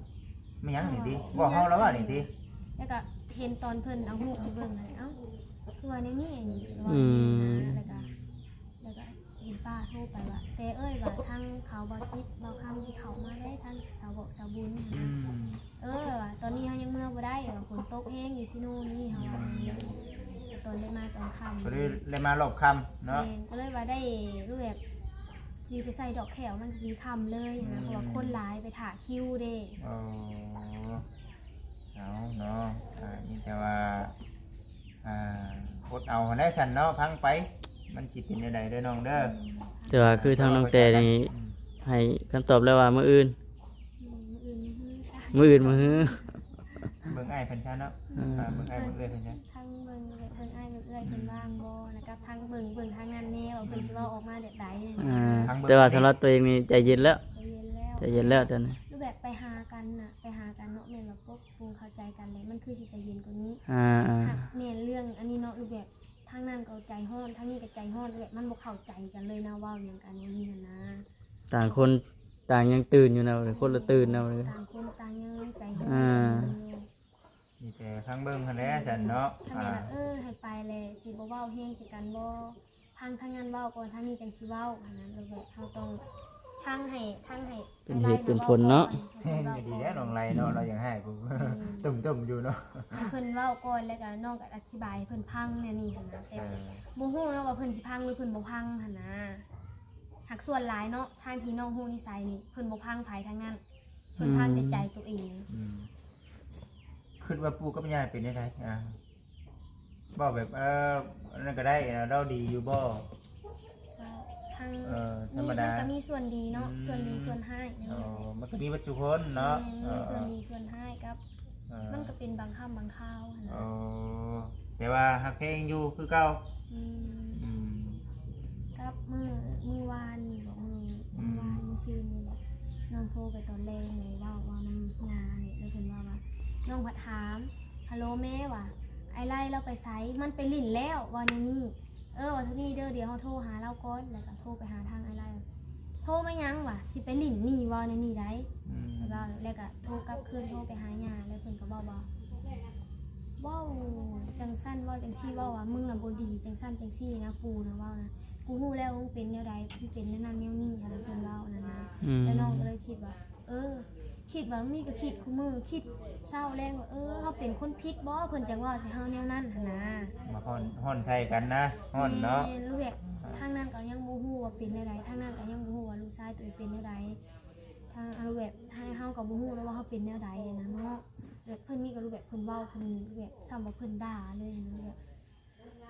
ແມ່ນຫຍັງນີ້ຕິ ບອກເຮົາແລ້ວວ່ານີ້ຕິ ແລ້ວກໍເຫັນຕອນເພິ່ນເອົາຮູບໃຫ້ເບິ່ງ ເອົ້າ ຄືວ່າແນວນີ້ ອືມ ແລ້ວກໍ ແລ້ວກໍ ເຫັນປ້າໂທໄປວ່າ ແຕ່ເອີຍ ວ່າທາງເຂົາບໍ່ຈິດບໍ່ຄຳຊິເຂົ້າມາໄດ້ ທາງສາວບອກສາວບຸນ ອືມ ເອີ ວ່າຕອນນີ້ເຮົາຍັງເມືອບໍ່ໄດ້ ວ່າຝົນຕົກແຮງຢູ່ຊິໂນນີ້ ເຮົາວ່າ ອືມ ຕອນໄດ້ມາຕອນຄ່ຳ ກໍເລີຍໄດ້ມາຮອບຄ່ຳເນາະ. ແມ່ນ ກໍເລີຍວ່າໄດ້ ຄືແບບ ຊິໄປໃສ່ດອກແຂ້ວ ມັນຊິຄ່ຳເລີຍນະ ອືມ ເພາະວ່າຄົນຫຼາຍໄປຖ້າຄິວເດ້. ໂອ້ ເອົາເນາະ ອ່າ ມີແຕ່ວ່າ ອ່າ ອົດເອົາຫັ້ນແຫຼະຊັ້ນເນາະ ຟັງໄປ ມັນຊິເປັນແນວໃດເດີນ້ອງເດີ. ແຕ່ວ່າຄືທາງນ້ອງແຕນີ້ ອືມ ໃຫ້ຄຳຕອບແລ້ວວ່າມື້ອື່ນ ອືມ ມື້ອື່ນມື້ຮື ມື້ອື່ນມື້ຮື ເບິ່ງອ້າຍເພິ່ນຊະເນາະ. ອືມ ອ່າ ເບິ່ງອ້າຍເບິ່ງເອື້ອຍເພິ່ນຊະ ທັງເບິ່ງເອື້ອຍເພິ່ນວ່າງບໍ່ ແລ້ວກໍທັງເບິ່ງ ເບິ່ງທາງນັ້ນແດ່ວ່າເພິ່ນຊິເວົ້າອອກມາແບບໃດ. ອ່າ ທັງເບິ່ງ ແຕ່ວ່າສຳລັບຕົວເອງນີ້ໃຈເຢັນແລ້ວ ໃຈເຢັນແລ້ວ ໃຈເຢັນແລ້ວຕອນນີ້ ຄືແບບໄປຫາກັນນະ ໄປຫາກັນເນາະ ແມ່ນວ່າ ປົງເຂົ້າໃຈກັນແຫຼະ ມັນຄືຊິໃຈເຢັນກວ່ານີ້. ອ່າໆ ຫາກແມ່ນເລື່ອງອັນນີ້ເນາະ ຫຼືແບບທາງນັ້ນກໍໃຈຮ້ອນ ທາງນີ້ກໍໃຈຮ້ອນ ແບບມັນບໍ່ເຂົ້າໃຈກັນເລີຍນະ ເວົ້າຫຍັງກັນຢູ່ນີ້ຫັ້ນນະ. ຕ່າງຄົນຕ່າງຍັງຕື່ນຢູ່ນະ ຄົນລະຕື່ນນະ ຕ່າງຄົນຕ່າງຍັງໃຈຮ້ອນ ອ່າ ຢູ່. ມີແຕ່ຟັງເບິ່ງຫັ້ນແຫຼະຊັ້ນເນາະ. ຄັນແມ່ນວ່າ ອ່າ ເອີ ໃຫ້ໄປແລ້ວຊິບໍ່ເວົ້າແຮງໃສ່ກັນບໍ່? ຟັງທາງນັ້ນເວົ້າກ່ອນ ທາງນີ້ຈັ່ງຊິເວົ້າຫັ້ນນະ. ແລ້ວແບບເຮົາຕ້ອງຟັງໃຫ້ ຟັງໃຫ້ ເປັນເຫດເປັນຜົນເນາະ. ແຮງກໍດີແລ້ວນ້ອງໄລເນາະ ອືມ ລາວຢາກໃຫ້ ອືມ ຕຸ້ມໆຢູ່ເນາະ ໃຫ້ເພິ່ນເວົ້າກ່ອນ ແລ້ວກໍນ້ອງກໍອະທິບາຍໃຫ້ເພິ່ນຟັງແນວນີ້ຫັ້ນນະ. ແຕ່ ເອີ ບໍ່ຮູ້ເນາະວ່າເພິ່ນຊິຟັງ ຫຼືເພິ່ນບໍ່ຟັງຫັ້ນນະ. ຫາກສ່ວນຫຼາຍເນາະ ທາງທີ່ນ້ອງຮູ້ນິໄສນີ້ ເພິ່ນບໍ່ຟັງໃຜທາງນັ້ນ ເພິ່ນຟັງແຕ່ໃຈຕົວເອງ. ອືມ ຄິດວ່າປູ່ກັບຍ່າເປັນແນວໃດ? ອ່າ ເວົ້າແບບ ເອີ ອັນນັ້ນກໍໄດ້ ລາວດີຢູ່ບໍ່? ກໍທັງ ເອີ ມີ ທຳມະດາ ມັນກໍມີສ່ວນດີເນາະ ອືມ ສ່ວນດີສ່ວນຮ້າຍ. ອໍ ມັນກໍມີເບິດທຸກຄົນເນາະ. ແມ່ນ ມີ ເອີ ສ່ວນດີສ່ວນຮ້າຍກັບ ເອີ ມັນກໍເປັນບາງຄ່ຳບາງຄາວຫັ້ນນະ. ອໍ ແຕ່ວ່າຮັກແພງຢູ່ຄືເກົ່າ. ອືມ ອືມ ກັບມື້ ມື້ວານນີ້ບໍ ມື້ ອືມ ມື້ວານມື້ຊືນນີ້ບໍ ນ້ອງໂທໄປຕອນແລງເລີຍ ເວົ້າ ເວົ້ານຳຍານີ້ ແລ້ວເພິ່ນເວົ້າວ່າ ນ້ອງພັດຖາມ ຮັລໂຫຼແມ່ ວ່າ ອ້າຍໄລລາວໄປໃສ? ມັນໄປຫຼິ້ນແລ້ວ ວ່າແນວນີ້. ເອີ ວ່າເທົ່ານີ້ເດີ ດຽວເຮົາໂທຫາລາວກ່ອນ. ແລ້ວກໍໂທໄປຫາທາງອ້າຍໄລ ໂທມາຫຍັງ? ວ່າ ຊິໄປຫຼິ້ນນີ້ ວ່າແນວນີ້ໄດ໋. ອືມ ແລ້ວກໍ ແລ້ວກໍໂທກັບຄືນ ໂທໄປຫາຍ່າ ແລ້ວເພິ່ນກໍເວົ້າວ່າ ເວົ້າຈັ່ງຊັ້ນ ເວົ້າຈັ່ງຊີ້ ເວົ້າວ່າ ມຶງນະບໍ່ດີ ຈັ່ງຊັ້ນຈັ່ງຊີ້ນະ ປູ່ນະເວົ້ານະ ກູຮູ້ແລ້ວວ່າມຶງເປັນແນວໃດ ມຶງເປັນແນວນັ້ນແນວນີ້ ຫັ້ນນະ ເພິ່ນເວົ້ານັ້ນນະ. ອືມ ແລ້ວນ້ອງກໍເລີຍຄິດວ່າ ເອີ ຄິດວ່າມີກໍຄິດຄູ່ມື້ ຄິດເຊົ້າແລງວ່າ ເອີ ເຮົາເປັນຄົນຜິດບໍ ເພິ່ນຈັ່ງເວົ້າໃສ່ເຮົາແນວນັ້ນຫັ້ນນະ. ມາຮ້ອນ ຮ້ອນໃສ່ກັນນະ ຮ້ອນເນາະ. ແມ່ນ ແລ້ວແບບທາງນັ້ນກໍຍັງບໍ່ຮູ້ວ່າເປັນແນວໃດ ທາງນັ້ນກໍຍັງບໍ່ຮູ້ວ່າລູກຊາຍຕົວເອງເປັນແນວໃດ ທາງ ແບບ ໃຫ້ເຮົາກໍບໍ່ຮູ້ແລ້ວວ່າເຮົາເປັນແນວໃດຫັ້ນນະເນາະ. ແບບເພິ່ນນີ້ກໍແບບເພິ່ນເວົ້າ ເພິ່ນແບບສ່ຳວ່າເພິ່ນດ່າເລີຍຫັ້ນນະ ແບບ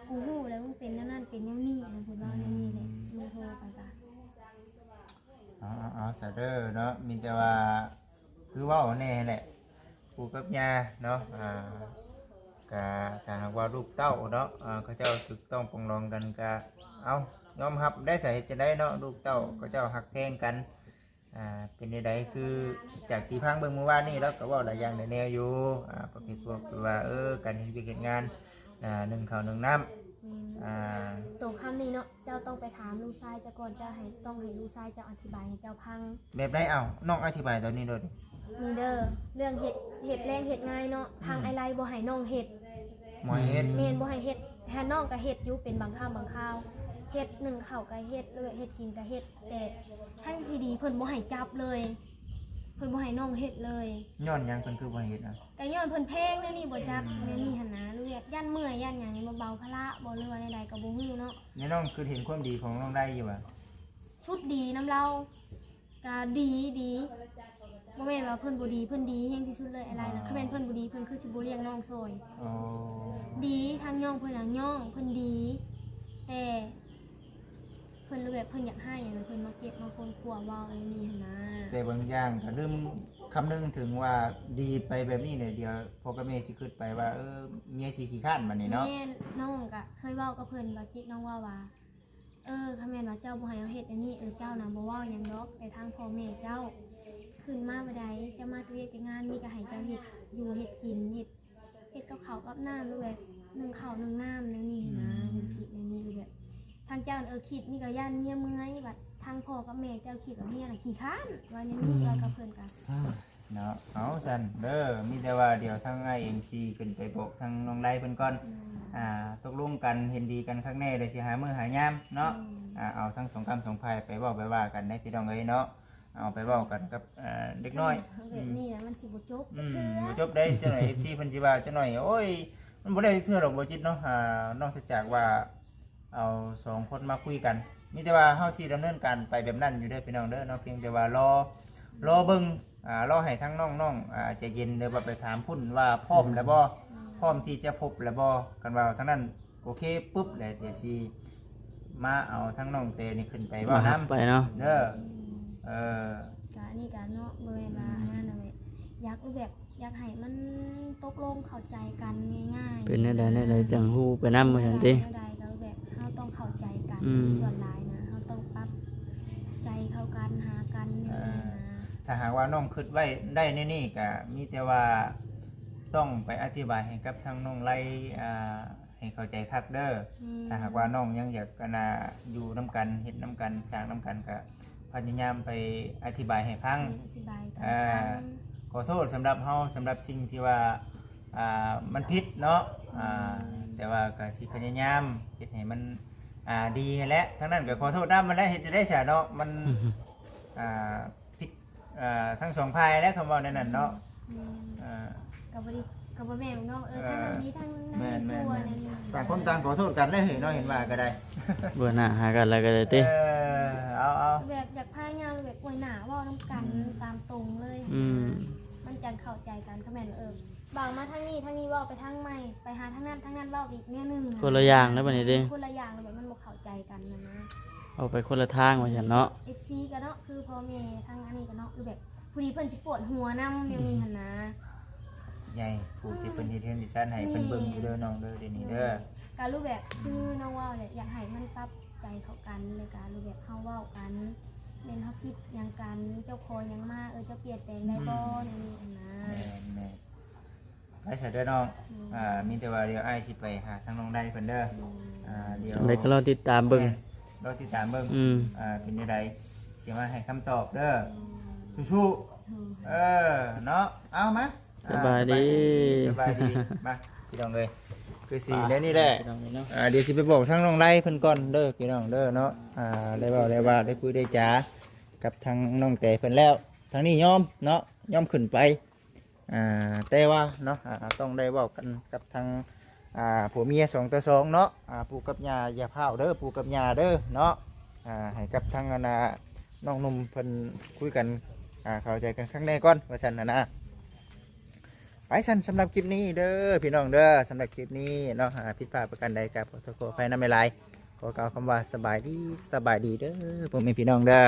ກູຮູ້ແລ້ວມຶງເປັນແນວນັ້ນເປັນແນວນີ້ນະ ເພິ່ນເວົ້າແນວນີ້ແຫຼະ. ອືມ ໂທໄປກະ ເອົາ ເອົາ ເອົາ ຊະເດີເນາະ ມີແຕ່ວ່າຄືເວົ້າແນ່ແຫຼະ ປູ່ກັບຍ່າເນາະ. ອ່າ ກະຖ້າຫາກວ່າລູກເຕົ້າເນາະ ອ່າ ເຂົາເຈົ້າຖືກຕ້ອງປອງດອງກັນ ກະ ເອົາ ຍອມຮັບໄດ້ຊະ ເຮັດຈັ່ງໃດເນາະ ລູກເຕົ້າເຂົາເຈົ້າຮັກແພງກັນ. ອ່າ ເປັນແນວໃດ ຄືຈາກທີ່ຟັງເບິ່ງມື້ວານນີ້ ລາວກໍເວົ້າຫຼາຍຢ່າງຫຼາຍແນວຢູ່ ອ່າ ປະເພດພວກທີ່ວ່າ ເອີ ການເຮັດວຽກເຮັດງານ ອ່າ ໜຶ້ງເຂົ້າໜຶ້ງນ້ຳ. ແມ່ນ ອ່າ ໂຕຄຳນີ້ເນາະ ເຈົ້າຕ້ອງໄປຖາມລູກຊາຍເຈົ້າກ່ອນ ເຈົ້າໃຫ້ ຕ້ອງໃຫ້ລູກຊາຍເຈົ້າອະທິບາຍໃຫ້ເຈົ້າຟັງ. ແບບໃດ? ເອົ້າ ນ້ອງອະທິບາຍຕອນນີ້ໂລດ. ນີ້ເດີ ເລື່ອງເຮັດ ເຮັດແລງເຮັດງ່າຍເນາະ ອືມ ທາງອ້າຍໄລບໍ່ໃຫ້ນ້ອງເຮັດ ບໍ່ໃຫ້ເຮັດ. ແມ່ນ ບໍ່ໃຫ້ເຮັດ ຖ້ານ້ອງກໍເຮັດຢູ່ ເປັນບາງຄາວບາງຄາວ ເຮັດ ໜຶ້ງເຂົ້າກໍເຮັດ ເຮັດກິນກໍເຮັດ ແຕ່ທາງທີ່ດີເພິ່ນບໍ່ໃຫ້ຈັບເລີຍ ເພິ່ນບໍ່ໃຫ້ນ້ອງເຮັດເລີຍ. ຍ້ອນຫຍັງເພິ່ນຄືບໍ່ໃຫ້ເຮັດນະ? ກໍຍ້ອນເພິ່ນແພງແນວນີ້ບໍ່ຈັກ ອືມ ແນວນີ້ຫັ້ນນະ ຫຼືແບບຢ້ານເມື່ອຍຢ້ານຫຍັງ ບໍ່ເບົາພາລະບໍ່ ຫຼືວ່າແນວໃດກໍບໍ່ຮູ້ເນາະ. ແມ່ນ້ອງຄິດເຫັນຄວາມດີຂອງນ້ອງໄດ້ຢູ່ຫວາ? ສຸດດີນຳລາວ ກະດີ ດີ ບໍ່ແມ່ນວ່າເພິ່ນບໍ່ດີ ເພິ່ນດີແຮງທີ່ສຸດເລີຍອ້າຍຫຼາຍນະ. ອ່າ ຄັນແມ່ນເພິ່ນບໍ່ດີ ເພິ່ນຄືຊິບໍ່ລ້ຽງນ້ອງຊ່ອຍ. ອໍ ດີ ທາງຍ້ອງເພິ່ນນະ ຍ້ອງເພິ່ນດີ ແຕ່ເພິ່ນແບບເພິ່ນຢາກໃຫ້ນະ ເພິ່ນມາເກັບມາຄົ້ນຄວ້າເວົ້າອັນນີ້ຫັ້ນນະ. ແຕ່ບາງຢ່າງກໍລືມຄຳນຶງເຖິງວ່າ ດີໄປແບບນີ້ແຫຼະ ດຽວພໍ່ກັບແມ່ຊິຄິດໄປວ່າ ເອີ ເມຍຊິຂີ້ຄ້ານບັດນີ້ເນາະ. ແມ່ນ ນ້ອງກໍເຄີຍເວົ້າກັບເພິ່ນວ່າ ຈິດນ້ອງເວົ້າວ່າ ເອີ ຄັນແມ່ນວ່າເຈົ້າບໍ່ໃຫ້ເຮົາເຮັດອັນນີ້ ເອີ ເຈົ້ານະບໍ່ເວົ້າຫຍັງດອກ ແຕ່ທາງພໍ່ແມ່ເຈົ້າຂຶ້ນມາບໍ່ໄດ້ ເຈົ້າມາແຕ່ວຽກແຕ່ງານ ມີກໍໃຫ້ເຈົ້າເຮັດຢູ່ເຮັດກິນ ເຮັດ ເຮັດກັບເຂົ້າກັບນ້ຳ ຫຼືແບບໜຶ້ງເຂົ້າໜຶ້ງນ້ຳແນວນີ້ນະ. ອືມ ເຮັດກິນແນວນີ້ ຫຼືແບບທາງເຈົ້າ ເອີ ຄິດນີ້ກໍຢ້ານເມຍເມື່ອຍ ບັດທາງພໍ່ກັບແມ່ເຈົ້າຄິດວ່າເມຍນະຂີ້ຄ້ານ ວ່າແນວນີ້. ອືມ ເວົ້າກັບເພິ່ນກໍ ເນາະ ເອົາຊັ້ນເດີ ມີແຕ່ວ່າດຽວທາງອ້າຍເອງຊິຂຶ້ນໄປບອກທາງນ້ອງໄລເພິ່ນກ່ອນ. ອືມ ອ່າ ຕົກລົງກັນເຫັນດີກັນຄັກແນ່ ແລ້ວຊິຫາມື້ຫາຍາມເນາະ. ອືມ ອ່າ ເອົາທັງສອງກ້ຳສອງຝ່າຍໄປເວົ້າໄປວ່າກັນເດ້ພີ່ນ້ອງເອີຍເນາະ. ເອົາໄປເວົ້າກັນກັບ ເອີ ເດັກນ້ອຍ ແບບນີ້ນະ ອືມ ມັນຊິບໍ່ຈົບ ອືມ ຈັກເທື່ອ ບໍ່ຈົບເດ້. ຈັກໜ້ອຍເອັຟຊີເພິ່ນຊິວ່າ ຈັກໜ້ອຍ ໂອ້ຍ ມັນບໍ່ໄດ້ຈັກເທື່ອດອກ ບໍ່ຈິດເນາະ. ອ່າ ນອກຈາກວ່າ ເອົາສອງຄົນມາຄຸຍກັນ ມີແຕ່ວ່າເຮົາຊິດຳເນີນການໄປແບບນັ້ນຢູ່ເດີພີ່ນ້ອງເດີເນາະ. ພຽງແຕ່ວ່າລໍ ລໍເບິ່ງ ອ່າ ລໍໃຫ້ທາງນ້ອງໆ ອ່າ ໃຈເຢັນເດີ ວ່າໄປຖາມພຸ້ນວ່າພ້ອມແລ້ວບໍ່ ອືມ ພ້ອມທີ່ຈະພົບແລ້ວບໍ່. ຄັນວ່າທາງນັ້ນໂອເຄປຶບ ແລ້ວດຽວຊິມາເອົາທາງນ້ອງແຕນີ້ຂຶ້ນໄປເວົ້ານຳ ມາຮັບໄປເນາະ ເດີ. ອືມ ເອີ ກະອັນນີ້ກະເນາະ ບໍ່ແມ່ນວ່າ ອືມ ອັນນັ້ນນະ ແບບ ຢາກ ແບບ ຢາກໃຫ້ມັນຕົກລົງເຂົ້າໃຈກັນງ່າຍໆ ເປັນແນວໃດແນວໃດຈັ່ງຮູ້ໄປນຳ ວ່າຊັ້ນຕິ. ແນວໃດກໍແບບເຮົາຕ້ອງເຂົ້າໃຈກັນ. ອືມ ສ່ວນຫຼາຍນະ ເຮົາຕ້ອງປັບໃຈເຂົ້າກັນ ຫາກັນ. ເອີ ນະ ຖ້າຫາກວ່ານ້ອງຄິດໄວ້ໄດ້ແນວນີ້ ກໍມີແຕ່ວ່າຕ້ອງໄປອະທິບາຍໃຫ້ກັບທາງນ້ອງໄລ ອ່າ ໃຫ້ເຂົ້າໃຈຄັກເດີ. ແມ່ນ ຖ້າຫາກວ່ານ້ອງຍັງຢາກ ອັນນ່າ ຢູ່ນຳກັນ ເຮັດນຳກັນ ສ້າງນຳກັນ ກໍພະຍາຍາມໄປອະທິບາຍໃຫ້ຟັງ. ອະທິບາຍກັນ ອ່າ ຟັງ. ຂໍໂທດສຳລັບເຮົາ ສຳລັບສິ່ງທີ່ວ່າ ອ່າ ມັນຜິດເນາະ. ອືມ ອ່າ ແຕ່ວ່າກໍຊິພະຍາຍາມເຮັດໃຫ້ມັນ ອ່າ ດີຫັ້ນແຫຼະ. ທາງນັ້ນກໍຂໍໂທດນຳຫັ້ນແຫຼະ ເຮັດຈັ່ງໃດຊະເນາະ ມັນ ອ່າ ຜິດ ເອີ ທັງສອງຝ່າຍແຫຼະ ຄຳເວົ້າແນວນັ້ນເນາະ. ແມ່ນ ເອີ ກໍບໍ່ໄດ້ ກໍບໍ່ແມ່ນເນາະ. ເອີ ເອີ ທາງນັ້ນມີທາງນັ້ນ ແມ່ນໆໆ ມີສ່ວນ ຕ່າງຄົນຕ່າງຂໍໂທດກັນເດ້ເນາະ ເຫັນວ່າກໍໄດ້ ເບື່ອໜ້າຫາກັນແລ້ວກໍໄດ້ຕິ. ເອີ ເອົາໆ ແບບຢາກພະຍາຍາມແບບອວຍໜ້າເວົ້ານຳກັນ ອືມ ຕາມຕົງເລີຍ. ອືມ ມັນຈັ່ງເຂົ້າໃຈກັນ. ກໍແມ່ນ ເອີ ເວົ້າມາທາງນີ້ ທາງນີ້ເວົ້າໄປທາງໃໝ່ ໄປຫາທາງນັ້ນ ທາງນັ້ນເວົ້າອີກແນວໜຶ່ງ ຄົນລະຢ່າງແລ້ວບັດນີ້ຕິ ຄົນລະຢ່າງແລ້ວ ແບບມັນບໍ່ເຂົ້າໃຈກັນຫັ້ນນະ. ເອົາໄປຄົນລະທາງວ່າຊັ້ນເນາະ. ເອັຟຊີກໍເນາະ ຄືພໍ່ແມ່ທາງອັນນີ້ກໍເນາະ ຄືແບບຜູ້ນີ້ເພິ່ນຊິປວດຫົວນຳແນວນີ້ຫັ້ນນະ. ໃຫຍ່ຜູ້ທີ່ເພິ່ນເຮັດເຮືອນເຮັດຊານໃຫ້ ແມ່ນ ເພິ່ນເບິ່ງຢູ່ເດີນ້ອງເດີ ດຽວນີ້ເດີ. ໂດຍ ກໍຮູ້ແບບ ອືມ ຄືນ້ອງເວົ້າແຫຼະ ຢາກໃຫ້ມັນປັບໃຈເຂົ້າກັນ ແລ້ວກໍຮູ້ແບບເຮົາເວົ້າກັນ ແມ່ນເຮົາຜິດຫຍັງກັນ ເຈົ້າຂໍຫຍັງມາ ເອີ ເຈົ້າປ່ຽນແປງໄດ້ບໍ່ ອືມ ແນວນີ້ຫັ້ນນະ. ແມ່ນໆ ໄປຊະເດີນ້ອງ. ອືມ ອ່າ ມີແຕ່ວ່າດຽວອ້າຍຊິໄປຫາທາງນ້ອງໄດເພິ່ນເດີ. ອືມ ອ່າ ດຽວຈັ່ງໃດກໍລໍຕິດຕາມເບິ່ງ. ແມ່ນ ລໍຕິດຕາມເບິ່ງ. ອືມ ອ່າ ເປັນຈັ່ງໃດ ຊິມາໃຫ້ຄຳຕອບເດີ. ອືມ ສູ້ໆ. ອືມ ເອີ ເນາະ. ເອົາ ມາ ອ່າ ສະບາຍດີ ສະບາຍດີ ສະບາຍດີ. ມາ ພີ່ນ້ອງເອີຍ ຄືຊິແນວນີ້ແຫຼະ ພີ່ນ້ອງເນາະ. ອ່າ ດຽວຊິໄປບອກທາງນ້ອງໄດເພິ່ນກ່ອນເດີ ພີ່ນ້ອງເດີເນາະ. ອ່າ ໄດ້ເວົ້າໄດ້ວ່າໄດ້ຄຸຍໄດ້ຈາກັບທາງນ້ອງແຕເພິ່ນແລ້ວ ທາງນີ້ຍອມເນາະ ຍອມຂຶ້ນໄປ. ອ່າ ແຕ່ວ່າເນາະ ອ່າ ຕ້ອງໄດ້ເວົ້າກັນກັບທາງ ອ່າ ຜົວເມຍສອງຕໍ່ສອງເນາະ. ອ່າ ປູ່ກັບຍ່າຢ່າພ້າວເດີ ປູ່ກັບຍ່າເດີເນາະ. ອ່າ ໃຫ້ກັບທາງ ອັນນ່າ ນ້ອງໜຸ່ມເພິ່ນຄຸຍກັນ ອ່າ ເຂົ້າໃຈກັນຄັກແນ່ກ່ອນ ວ່າຊັ້ນຫັ້ນນະ. ໄປຊັ້ນ ສຳລັບຄລິບນີ້ເດີພີ່ນ້ອງເດີ ສຳລັບຄລິບນີ້ເນາະ ອ່າ ຜິດພາດປະການໃດກໍຂໍໂທດຂໍອະໄພນຳຫຼາຍໆ. ຂໍກ່າວຄຳວ່າສະບາຍດີ ສະບາຍດີເດີ ພໍ່ແມ່ພີ່ນ້ອງເດີ.